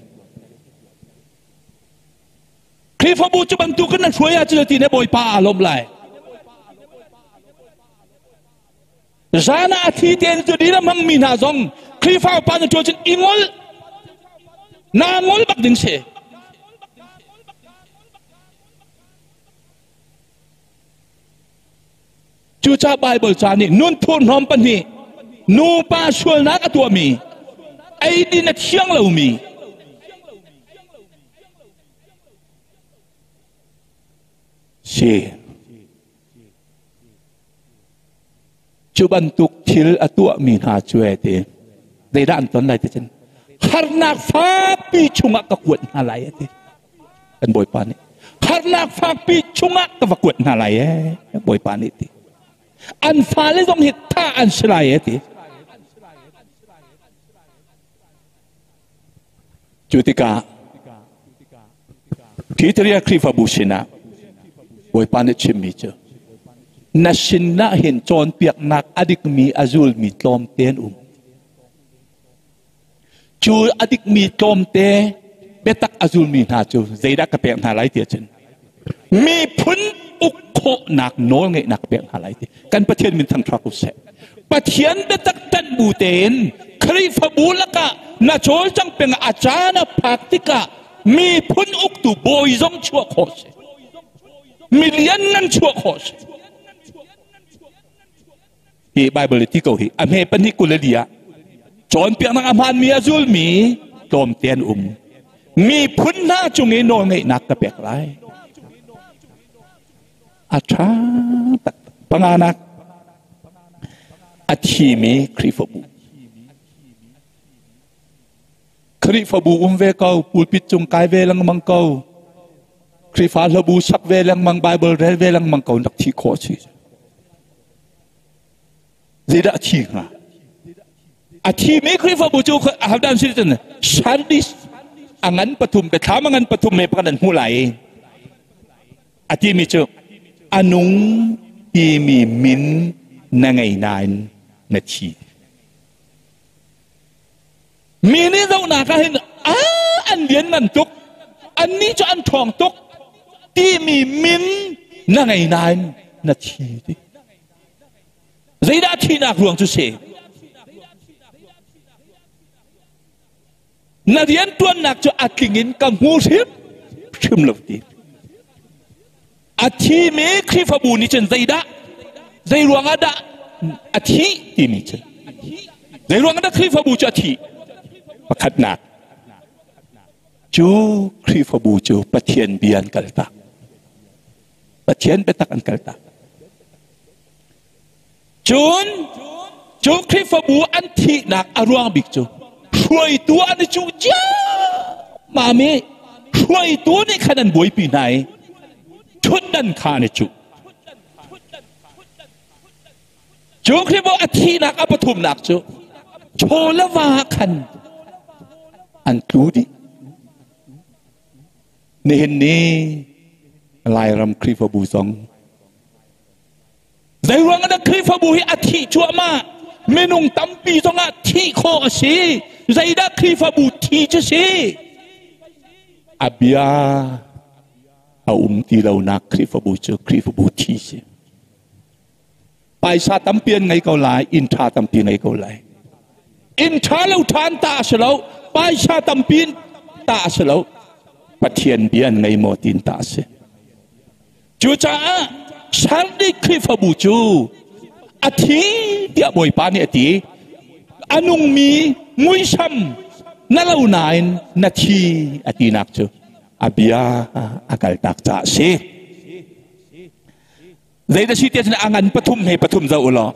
Khrihfabu cu bantukin na hruai ahcun ti na Bawipa aa lawm lai. Zan ah a thi tein cu dil a hmangmi hna zong Khrihfa upa na ṭuan cun i ngol naa ngol bak ding si. Cucaah Baibal ca nih nun thurhnawm pahnih nupa sualnak a tuahmi eidin a thiang lomi si. Cu bantuk thil a tuahmi hna cu e ti zeidah an ton lai ti cun harnak fakpi chungah ka kuat hna lai a ti. Kan Bawipa nih harnak fakpi chungah ka va kuat hna lai e Bawipa nih ti. An fale zong hi thah an si lai e ti. Cu tikah Titeria Khrihfabu sinah Bawipa nih chimmi cu na sinah hin cawnpiaknak a dikmi a zulmi tlawmte an um. Cu a dikmi tlawmte biatak a zulmi hna cu zeidah ka pek hna lai ti ahcun miphun uk khawhnak nawl ngeihnak ka pek hna lai ti. Kan Pathian min thangṭhat u seh. Pathian biatak ṭanh bu tein Khrihfabu lakah na cawlcang peng a caan a phak tikah miphun uktu bawi zong chuah khawh si. Milian nan chuah khawh si. Hi Bible ti ko hi a hme pahnih kul le li ah cawnpiaknak a hmaanmi a zulmi tlawmte an um. Miphun hna cung i nawlngeihnak ka pek lai. A ṭha tak. Panganak a thimi Khrihfabu. Khrihfabu um ve ko, pulpit cung kai ve lengmang ko, Khrihfa hlabu sak ve lengmang, Bible rel ve lengmang ko nak thi khawh si. Zeidah a thi hnga? A thimi Khrihfabu cu ahodah an si cun Sardis a ngan pathum biathlam a ngan pathum me pakhat an hmuh lai. A timi cu a nung ti timi min na ngei nain na thi. Mi nih zohnak ah hin an lian ngan tuk, annih cu an ṭhawng tuk timi min na ngei nain na thi ti. Zeidah thihnak ruang cu si? Na rianṭuannak cu a tling in ka hmu hrim hrim lo ti. A thimi Khrihfabu nih cun zeidah zei ruangah dah a thih timi cu zei ruangah dah Khrihfabu cu a thih? Pakhatnak cu Khrihfabu cu Pathian bia an kaltak. Pathian biatak an kaltak. Cun cu Khrihfabu an thihnak a ruang bik cu hruaitu an i cuh ciammam i hruaitu nih khan an buaipi hna i ṭhutdan kha an i cuh. Cu Khrihfabu a thihnak a pathumnak cu chaw le va khan an tlu dih. Nihin ni Lairam Khrihfabu zong Zeiruang ah dah Khrihfabu hi a thih cuahmah? Minung tampi zongah thih khawh a si. Zeidah Khrihfabu thi cu si? A bia a um ti lonak Khrihfabu cu Khrihfabu thi si. Paisa tampi an ngei ko lai, inn ṭha tampi ngei ko lai. Inn ṭha lo ṭha an ta a si lo, paisa tampi ta a si lo. Pathian bia an ngei maw tiin ta a si. Cucaah Sardi Khrihfabu cu a thi tiah Bawipa nih a ti. A nungmi muisam na lo nain na thi a tinak cu a bia a kaltak caah a si. Zeidah si tiah cun a ngan pathum he pathum zoh u law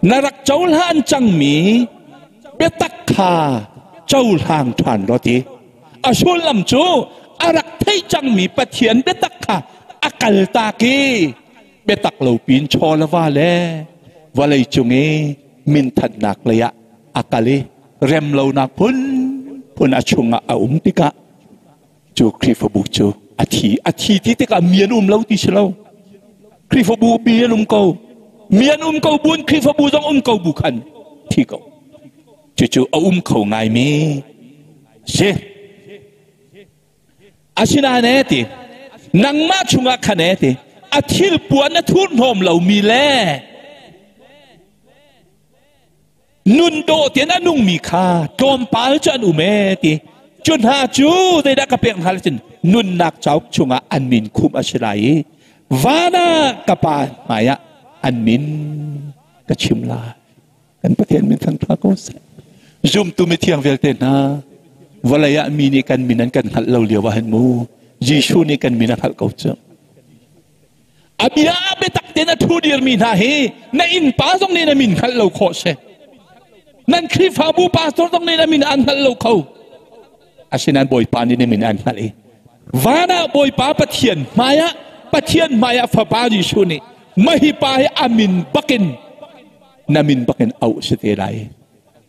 na rak cohlan cangmi biatak kha cohlang ṭhan law ti. A sullam cu a rak theih cangmi Pathian biatak kha a kaltak i biatak lo pin chaw le va le vawlei cung i minthatnak lei ah a kal i remlonak phunphun a chungah a um tikah cu Khrihfabu cu a thi. A thi ti tikah mi an um lo ti si lo. Khrihfabu mi an um ko. Mi an um ko buin Khrihfabu zong um ko bu khan thi ko. Cucu a um kho ngaimi si. Asinain ee ti, nangmah chungah khan ee ti, a thil puan a thurhnawm lomi le nun dawh tein a nungmi kha tlawmpal cu an um ee ti. Cu hna cu zeidah ka pek hna cun nunnak cauk chungah an min khumh a si lai i van ah ka Pa hmaiah an min ka chim lai. Kan Pathian min thangṭha ko seh. Zumtu mithiang vialte hna, vawlei ah mi nih kan min an kan hngalh lo lio ah hin mu, Jesuh nih kan min a hngalh ko cu. A bia ah biatak tein a ṭhu dirmi hna hi na innpa zong nih na min hngalh lo khawh si. Nan Khrihfabu pastor zong nih na min an hngalh lo kho. Asinain Bawipa nih na min an hngalh i van ah Bawipa Pathian hmaiah Pathian hmaiah Fapa Jesuh nih mahi pa hi a min bakin na min bakin auh si te lai.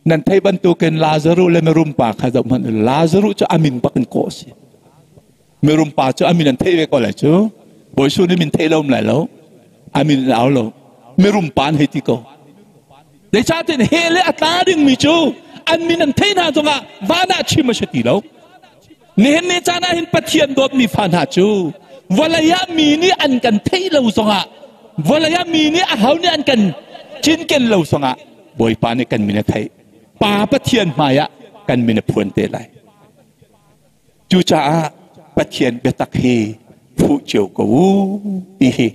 Nan theih bantukin Lazaruh le mirum pa kha zoh hmanh u. Lazaruh cu a min bakin kawh a si. Mirum pa cu a min an theih ve ko lai cu. Bawi Jesuh nih min theih lo um lai lo. A min an au lo. Mirum pa an hei ti ko. Zeicahtiah hell i a tla dingmi cu an min an theih hna zongah van ah chim a si ti lo. Nihin ni caan ah hin Pathian dawtmi fa hna cu vawlei ah mi nih an kan theih lo zongah vawlei ah mi nih aho nih an kan cinken lo zongah Bawipa nih kan min a theih. Pa Pathian hmaiah kan min a phuan te lai. Cucaah Pathian biatak hi fuh cio ko u ti hi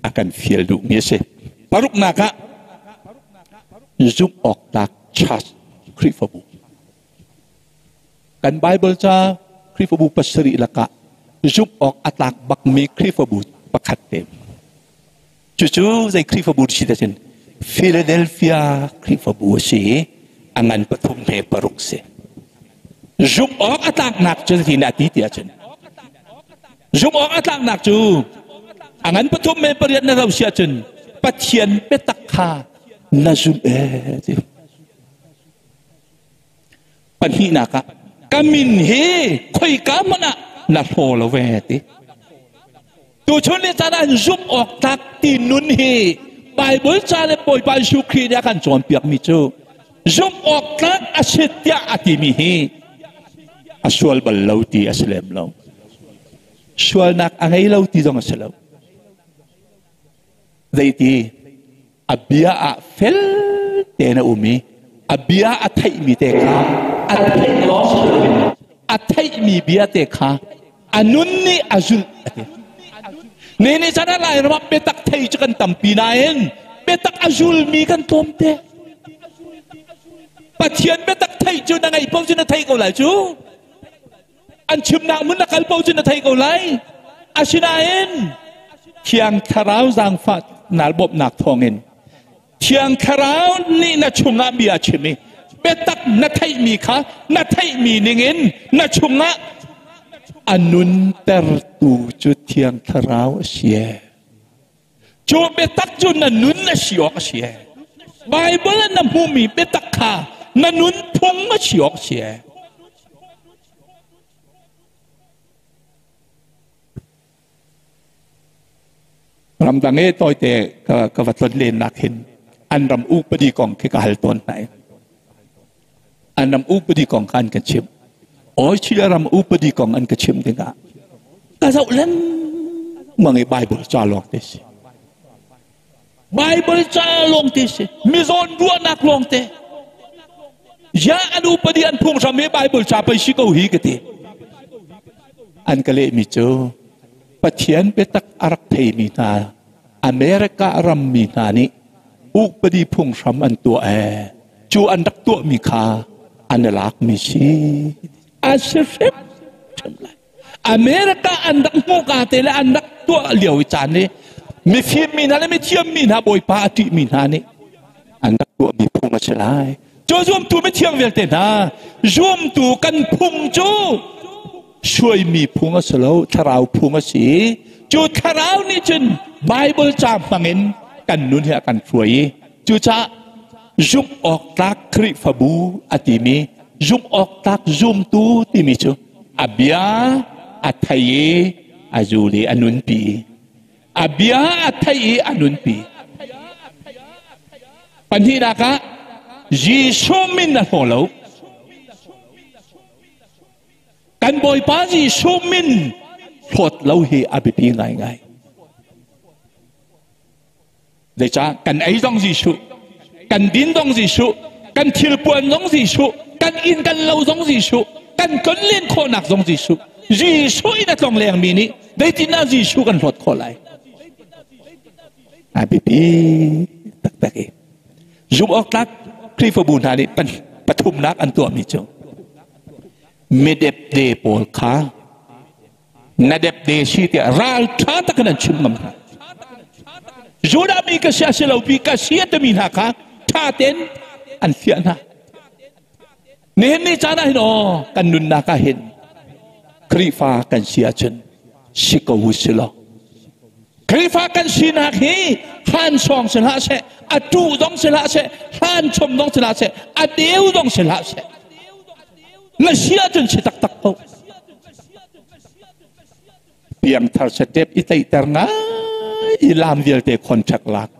a kan fial duhmi a si. Paruknak ah zumh awk tlak church Khrihfabu. Kan Baibal ca Khrihfabu pasarih lakah zumh awk a tlak bakmi Khrihfabu pakhat te. Cucu zei Khrihfabu si te cun Philadelphia Khrihfabu a si i a ngan pathum he paruk si. Zumh awk a tlaknak cu ti na ti tiah cun zumh awk a tlaknak cu a ngan pathum he pariat na zoh si ahcun Pathian biatak kha na zumh ee ti. Pahnihnak ah ka min hi khoika hmanh ah na hlaw lo ve ti. Tuchun ni caan ah zumh awk tlak ti nun hi Bible ca le Bawipa Jesuh Khrih nih a kan cawnpiakmi cu zumh awk tlak a si tiah a timi hi a sual bal lo ti a si lem lo. Sualnak a ngei lo ti zong a si lo. Zeiti a bia ah fel tein a um i a bia a theihmi te kha a theih lawng si loin a theihmi bia te kha a nun nih a zulh a ti. Ni nih chan ah Lairam ah biatak thei cu kan tampi nain biatak a zulmi kan tlawm te. Pathian biatak thei cu na ngeih paoh cu na thei ko lai cu. An chimnak hmun na kal paoh cu na thei ko lai. Asinain Thiang Thlarau zaangfah nal bawmhnak thawngin Thiang Thlarau nih na chungah bia a chim i biatak na theihmi kha na theihmi ningin na chungah a nuntertu cu Thiang Thlarau a si. Cu biatak cu na nun a si awk a si. Bible ah na hmuhmi biatak kha na nunphung a si awk a si. Ramdang e tawite ka va tlon len nak hin an ram upadi kong khi ka hal tawn hna. An ram upadi kong kha an ka chimh. Australia ram upadi kong an ka chimh dingah ka zoh lengmang i Bible ca lawng te si. Bible ca lawng te si. Mizawn ruahnak lawng te. Ya an upadi an phunghram hi Bible ca pei si ko hi ka ti. An ka lehmi cu Pathian biatak a rak theimi hna America rammi hna nih upadi phunghram an tuah ee. Cu an rak tuahmi kha an i lakmi si. A si hrim hrim lai. America an rak hmuh ka te le an rak tuah lio i caan nih mifim mi hna le mithiam mi hna Bawipa a ṭihmi hna nih an rak tuahmi phung a si lai. Cu zumtu mithiang vialte hna zumtu kan phung cu suaimi phung a si lo, thlarau phung a si. Cu thlarau nih cun Bible ca hmangin kan nun hi a kan hruai i cucaah zumh awk tlak Khrihfabu a timi zumh awk tlak zumtu timi cu a bia a thei i a zul i a nunpi. A bia a thei i a nunpi. Pahnihnak ah Jesuh min a hlaw lo. Kan Bawipa Jesuh min hlawt lo hi a biapi ngaingai. Zeicah kan ei zong Jesuh, kan din zong Jesuh, kan thilpuan zong Jesuh, kan inn kan lo zong Jesuh, kan tlonlen khawhnak zong Jesuh. Jesuh in a tlong lengmi nih zeitindah Jesuh kan hlawt khawh lai? A biapi taktak i zumh awk tlak Khrihfabu hna nih pathumnak an tuahmi cu midepde pawl kha na depde si tiah ralṭha takin an chim ngam hna. Judah mi ka si a si lo pi ka si a timi hna kha ṭha tein an fiah hna. Nihin ni caan ah hin aw kan nunnak ah hin Khrihfa kan si ahcun si ko u si law Khrihfa kan sinak hi hlan sawng si hlah seh, a ṭuh zong si hlah seh, hlan chom zong si hlah seh, a deu zong si hlah seh. Na si ahcun si taktak ko. Piangthar setep i tlaihter ngai i lam vialte contract lak.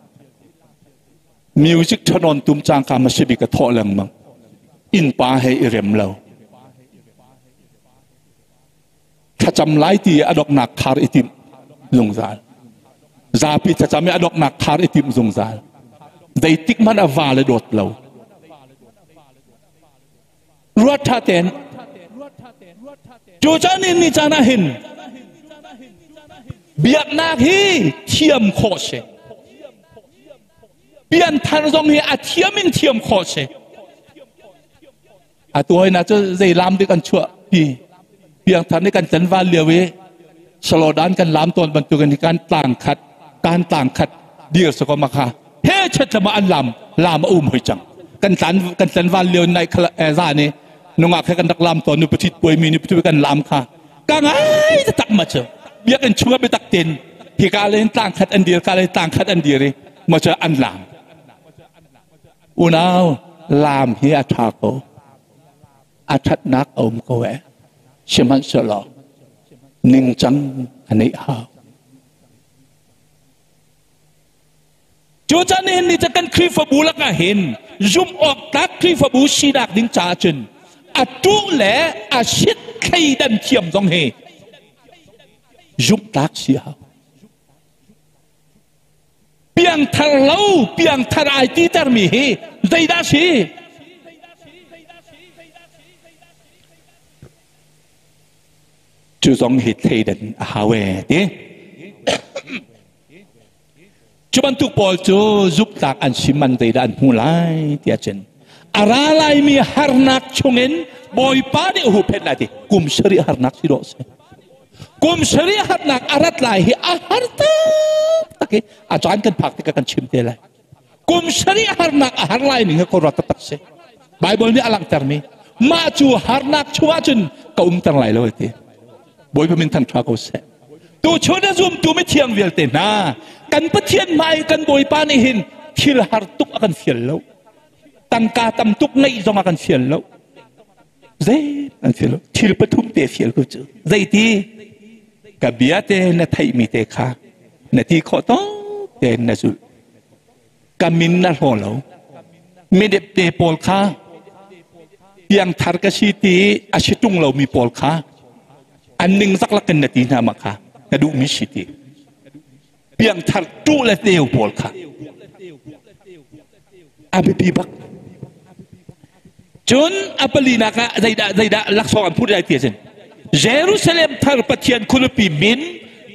Music ṭhanon tum cangka ma si bik a thawh lengmang. Innpa he i rem lo. Thlacam lai ti a doknak khar i timh zungzal. Zapi thlacam i a doknak khar i timh zungzal. Zeitik hmanh a va le dawt lo. Ruat ṭha tein. Cu caan in ni caan ah hin biaknak hi thiam khawh si. Pianthar zong hi a thiam in thiam khawh si. Atu hoi na cu zei lam dik an chuah pi. Piangthar nih kan tlanval lio i Salodan kan lam tawn bantukin hi kan tlang khat kan tlang khat dir sako makha he chet lama an lam lam a um hoi cang kan tlan kan tlanval lio nai khala za ni nungak he kan rak lam tawn nu pathit puai mi ni pathit kan lam kha ka ngai ta tak ma chu biakinn chungah biatak ten hi ka len tlang khat an dir ka le tlang khat an dir i ma chu an lam Unau, laam hi a ṭha ko. A ṭhatnak a um ko ee. Sihmanhsehlaw ningcang a neih hau. Cucaah nihin ni cu kan Khrihfabu lakah hin zumh awk tlak Khrihfabu sinak ding caah cun a tuh le a sit thleidan thiam zong hi zumh tlak si hau. Piangthar lo, piangthar ai titermi hi zeidah si? Cu zong hi thleidan a hau e ti. Cu bantuk pawl cu zuktlak an si man zeidah an hmu lai tiah cun a ra laimi harnak chungin Bawipa nih a huhphenh lai ti kum sarih harnak si dawh si. Kum sarih harnak a rat lai hi a har taktak i a caan kan phak tikah kan chim te lai. Kum sarih harnak a har lai ning hi ka ruat taktak si. Bible nih a langhtermi mah cu harnak chungah cun ka umter lai lo ti. Bawipa min thangṭha ko seh. Tuchun a zumtu mithiang vialte hna, kan Pathian hmai kan Bawipa nih hin thil har tuk a kan fial lo. Tangka tam tuk ngeih zong a kan fial lo. Zei an fial lo. Thil pathum te fial ko cu. Zeiti? Ka bia te na theihmi te kha na ti khawh tawk tein na zulh. Ka min na hlaw lo. Midepte pawl kha piangthar ka si ti a si ṭung lomi pawl kha an ningzak lakin na ti hna ma kha na duhmi si ti. Piangthar ṭuh le teu pawl kha a biapi bak. Cun a palinak ah zeidah zeidah laksawng an phut lai ti a si. Jerusalem thar Pathian khualipi min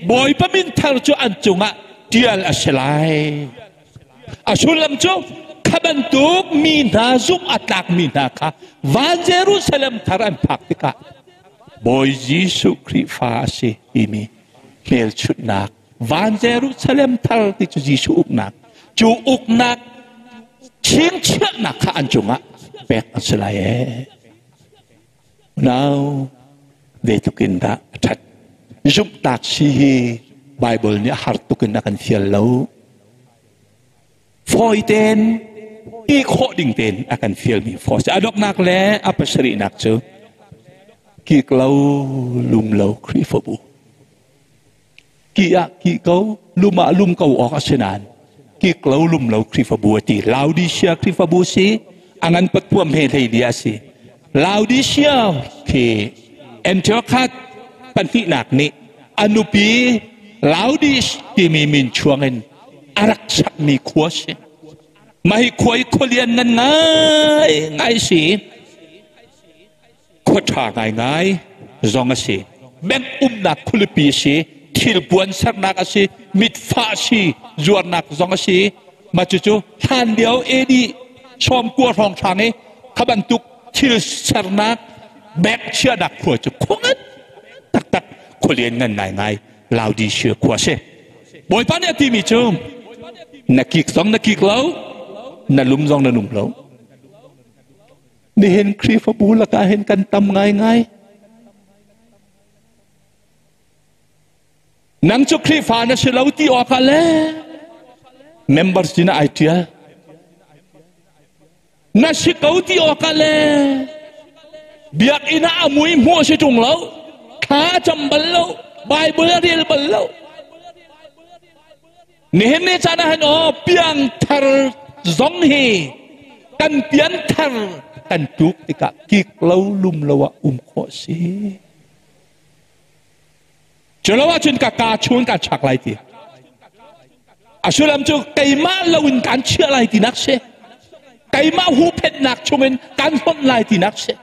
Bawipa min thar cu an cungah ṭial a si lai. A sullam cu kha bantuk mi hna zumh a tlakmi hna kha van Jerusalem thar an phak tikah Bawi Jesuh Khrihfa a si timi hmelchunhnak van Jerusalem thar ti cu Jesuh uknak cu uknak chingchiahnak kha an cungah pek an si lai ee. Nau zeitluk in dah a ṭhat. Zumhtak si hi Baibal nih a har tuk in a kan fial lo. Fawi tein ti khawh ding tein a kan fialmi fawi si. A donghnak le a pasarihnak cu kik lo lum lo Khrihfabu. Ki ah ki ko, lum ah lum ko awk a si nain kik lo lum lo Khrihfabu a ti. Laodicea Khrihfabu si, a ngan patpuam he hlei dia a si. Laodicea khi Antiochus pahnihnak nih a nupi Laodice timi min chuangin a rak sakmi khua si. Mah hi khua hi khualian ngan ngai ngai si. Khua ṭha ngaingai zong a si. Bank umnak khualipi a si. Thilpuan sernak a si. Mitfah si zuarnak zong a si. Mah cucu hlan lio AD 90 hrawnghrang i kha bantuk thil sernak bank chiahnak khua cu khua ngan taktak khualian ngan ngaingai Laodicea khua a si. Bawipa nih a timi cu na kik zong na kik lo, na lum zong na lum lo. Nihin Khrihfabu lakah hin kan tam ngaingai. Nang cu Khrihfa na si lo ti awkah le members sin ai ṭial. Na si ko ti awkah le biakinn ah a mui hmuh a si ṭung lo, thla a cam bal lo, Bible a rel bal lo. Nihin ni caan ah hin aw piangthar zong hi kan pianthar kan tuk tikah kik lo lum lo ah um khawh si. Cu lo ahcun ka kaa chung kan chak lai ti. A sullam cu keimah lo in kan chiah lai tinak si. Keimah huhphenhnak chungin kan hlonh lai tinak si.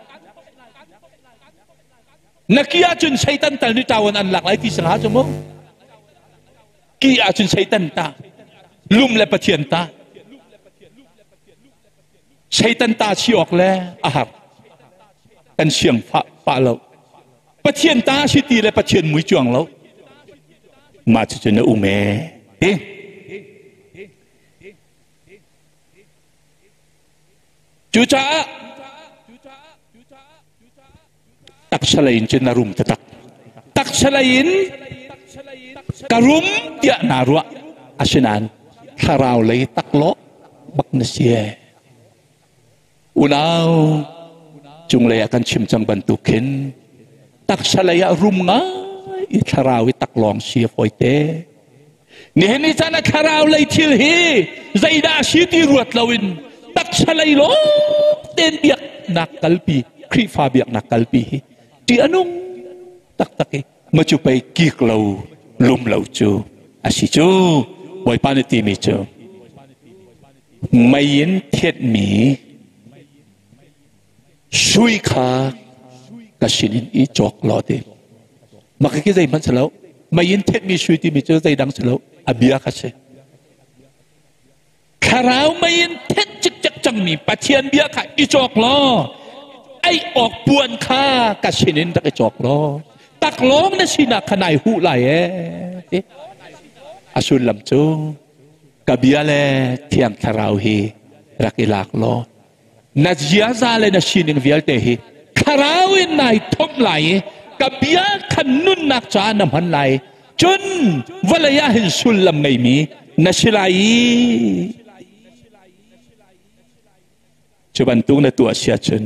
Na ki ahcun Satan tal nih ṭawan an lak lai ti sangha cu mu. Ki ahcun Satan ta. Lum le Pathian ta. Satan ta si awk le a har. Kan siang pah lo. Pathian ta si ti le Pathian mui cuang lo. Mah cucu na um ee. Ti. Cucaah taksa lei in cun na rum taktak. Taksa lei in ka rum tiah naa ruah. Asinain thlarau lei taklawh bak na si ee. Unau cunglei ah kan chim cang bantuk khin taksa lei ah rum ngai i thlarau i taklawng si a fawi te. Nihin ni caan ah thlarau lei thil hi zeidah a si ti ruat loin taksa lei lawng tein biaknak kalpi, Khrihfa biaknak kalpi hi ṭih a nung taktak i ma cu pei kik lo lum lo cu a si cu. Bawipa nih timi cu mei in thetmi sui kha ka sinin i cawk law ti. Mah khi zeihmanh si lo. Mei in thetmi sui timi cu zeidang si lo, a bia kha si. Thlarau mei in thet cikcek cangmi Pathian bia kha i cawk law, ei awk puan kha ka sinin rak i cawk law, taklawng na sinak kha nai huh lai ee ti. A sullam cu ka bia le Thiang Thlarau hi rak i lak law, na ziaza le na sining vialte hi thlarau in nai thomh lai i ka bia khan nunnak caah na hman lai, cun vawlei ah hin sullam ngeimi na si lai i cu bantuk na tuah sia cun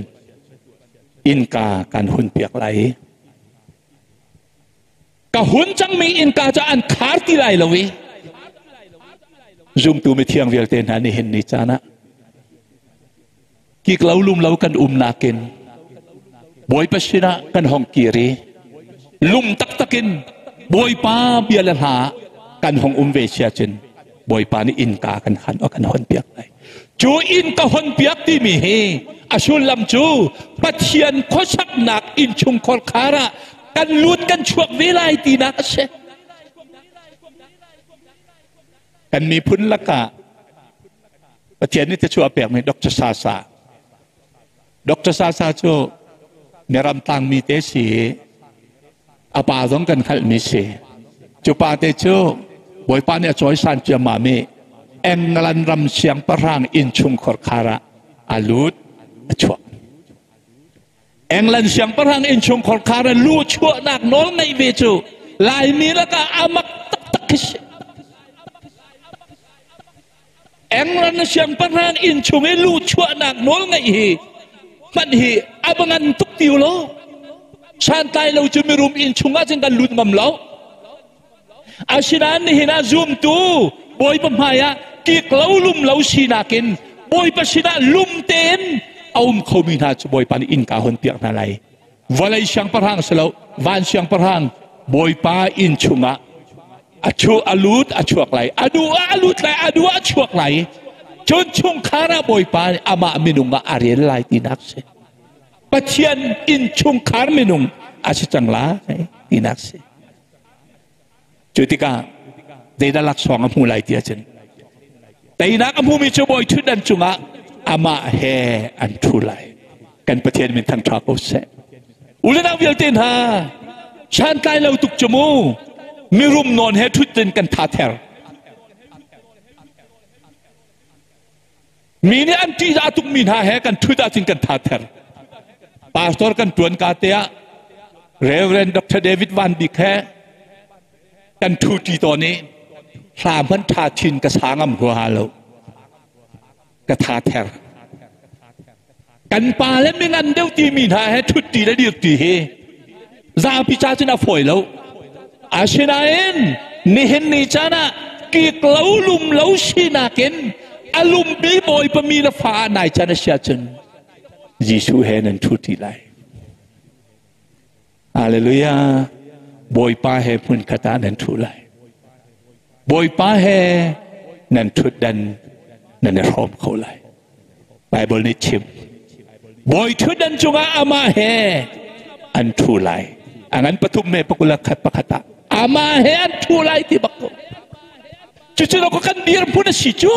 innka kan hun piak lai i ka hun cangmi innka cu an khar ti lai lo i zumtu mithiang vialte hna nihin ni caan ah kik lo lum lo kan um nakin Bawipa sinah kan hong kir i lum taktak in Bawipa bia le hla kan hong um ve sia cun Bawipa nih innka kan han kan hon piak lai. Cu inn ka hon piak timi hi a sullam cu Pathian khuasaknak innchungkhar khar ah kan lut kan chuak ve lai tinak a si. Kan miphun lakah Pathian nih thluachuah pekmi Dr. Sasa. Dr. Sasa cu miram tlangmi te si a pa zong kan hngalhmi si. Cu pa te cu Bawipa nih a cawisan ciammam i England ram siangpahrang innchungkhar khar ah a lut a chuak. England siangpahrang innchungkhar khar ah lu chuahnak nawl ngeih ve cu Laimi lakah a mak taktak khi si. England siangpahrang inn chung i lu chuahnak nawl ngeih hi hmanh hi a va ngan tuk ti law, santlai lo cu mirum inn chung ah cun kan lut ngam lo. Asinain nihin ah zumtu Bawipa hmai ah kik lo lum lo sinak in Bawipa sinah lum tein a um khomi hna cu Bawipa nih innka hon piak hna lai. Vawlei siangpahrang si lo, van siangpahrang Bawipa inn chungah a chu a lut a chuak lai, a duh ah a lut lai, a duh ah a chuak lai. Cun chungkhar ah Bawipa nih amah minung ah a rel lai tinak si. Pathian inn chungkhar minung a si cang lai tinak si. Cu tikah zeidah laksawng a hmu lai ti ahcun, teinak a hmumi cu bawi ṭhutdan cungah amah he an ṭhu lai. Kan Pathian min thangṭha ko seh. U le nau vialte hna, santlai lo tuk cu mu, mirum nawn he ṭhut in kan tha ther. Mi nih an ṭihzah tukmi hna he kan ṭhut ahcun kan tha ther. Pastor kan ṭuan ka te ah Reverend Dr. David Van Bik he kan ṭhuṭi tawn i hla hmanh ṭha thin ka sa ngam huaha lo. Ka tha ther. Kan pa le mingan deuh timi hna he ṭhutṭi le dirṭi hi zapi ca cun a fawi lo. Asinain nihin ni caan ah kik lo lum lo sinak in a lummi Bawipa mi le fa ah nai can a si ahcun Jesuh he nan ṭhuṭi lai. Hallelujah. Bawipa he hmunkhat ah nan ṭhu lai. Bawipa he nan ṭhutdan nan i hrawm kho lai. Bible nih chim. Bawi ṭhutdan cungah amah he an ṭhu lai. A ngan pathum me pakula khat pakhat ah amah he an ṭhu lai ti bak ko. Cucu lo kan dirhmun a si cu.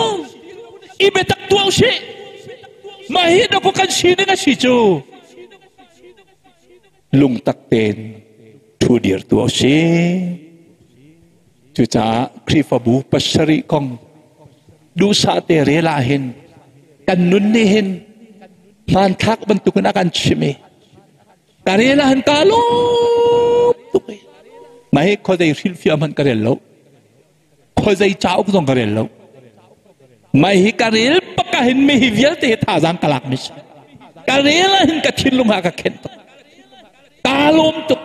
I biatak tuah usih. Mah hi dawk kan sining a si cu. Lungtak tein ṭhu dir tu a si. Cucaah Khrihfabu pasarih kong duhsah te rel ah hin kan nun nih hin hmanthlak bantukin a kan chim i ka rel ah hin ka lawm tuk i mah hi khuazei hrilhfiah hmanh ka rel lo, khuazei cauk zong ka rel lo. Mah hi ka rel bak ah hin mi hi vialte hi thazaang ka lak mi si. Ka rel ah hin ka thinlung ah ka khenh tuk, ka lawm tuk.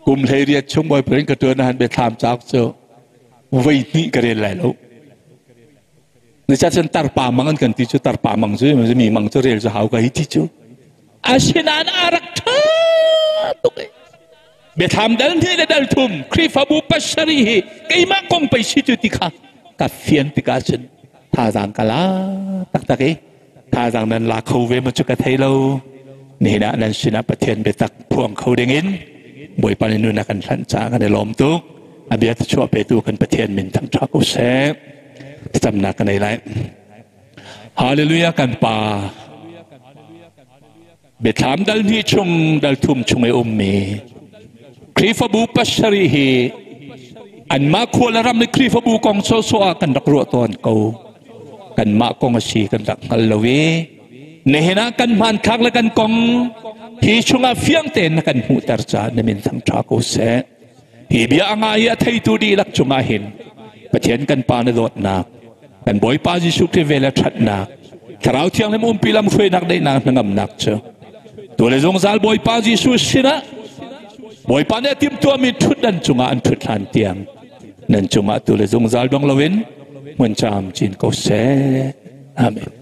Kum 18 chung bawipa ka tuan han biathlam cauk cu voi hnih ka rel lai lo. Na cha cun tarpa mang an kan ti cu, tarpa mang cu mi mang cu rel cu hau ka hi ti cu. Asinain a rak ṭha tuk i biathlam dal hnih le dal thum Khrihfabu pasarih hi keimah kong pei si cu ti kha ka fian tikah cun thazaang ka la taktak i thazaang nan la kho ve ma cu ka thei lo. Nihin ah nan sinah Pathian biatak phuang kho dingin Bawipa nih nun a kan hlanh caah kan i lawm tuk. A bia chuah petu kan Pathian min thangṭhat ko seh. Thlacamnak ka nei lai. Hallelujah. Kan Pa, biathlam dal hnih chung dal thum chung i ummi Khrihfabu pasarih hi anmah khua le ram i Khrihfabu kong sawhsawh ah kan rak ruah tawn ko. Kanmah kong a si kan rak hngal lo i nihin ah kan hmanthlak le kan kong hi chungah fiang tein na kan hmuhter caah na min thangṭha ko seh. Hi bia a ngai i a theitu dihlak cungah hin Pathian kan Pa na dawtnak, kan Bawipa Jesuh Khrih vel le ṭhatnak, Thlarau Thianghlim umpi lamhruainak, daihnak, hnangamnak cu tu le zungzal Bawipa Jesuh sinah Bawipa nih a timhtuahmi ṭhutdan cungah an ṭhut hlan tiang nan cungah tu le zungzal dong loin hmun caam cin ko seh. Amen.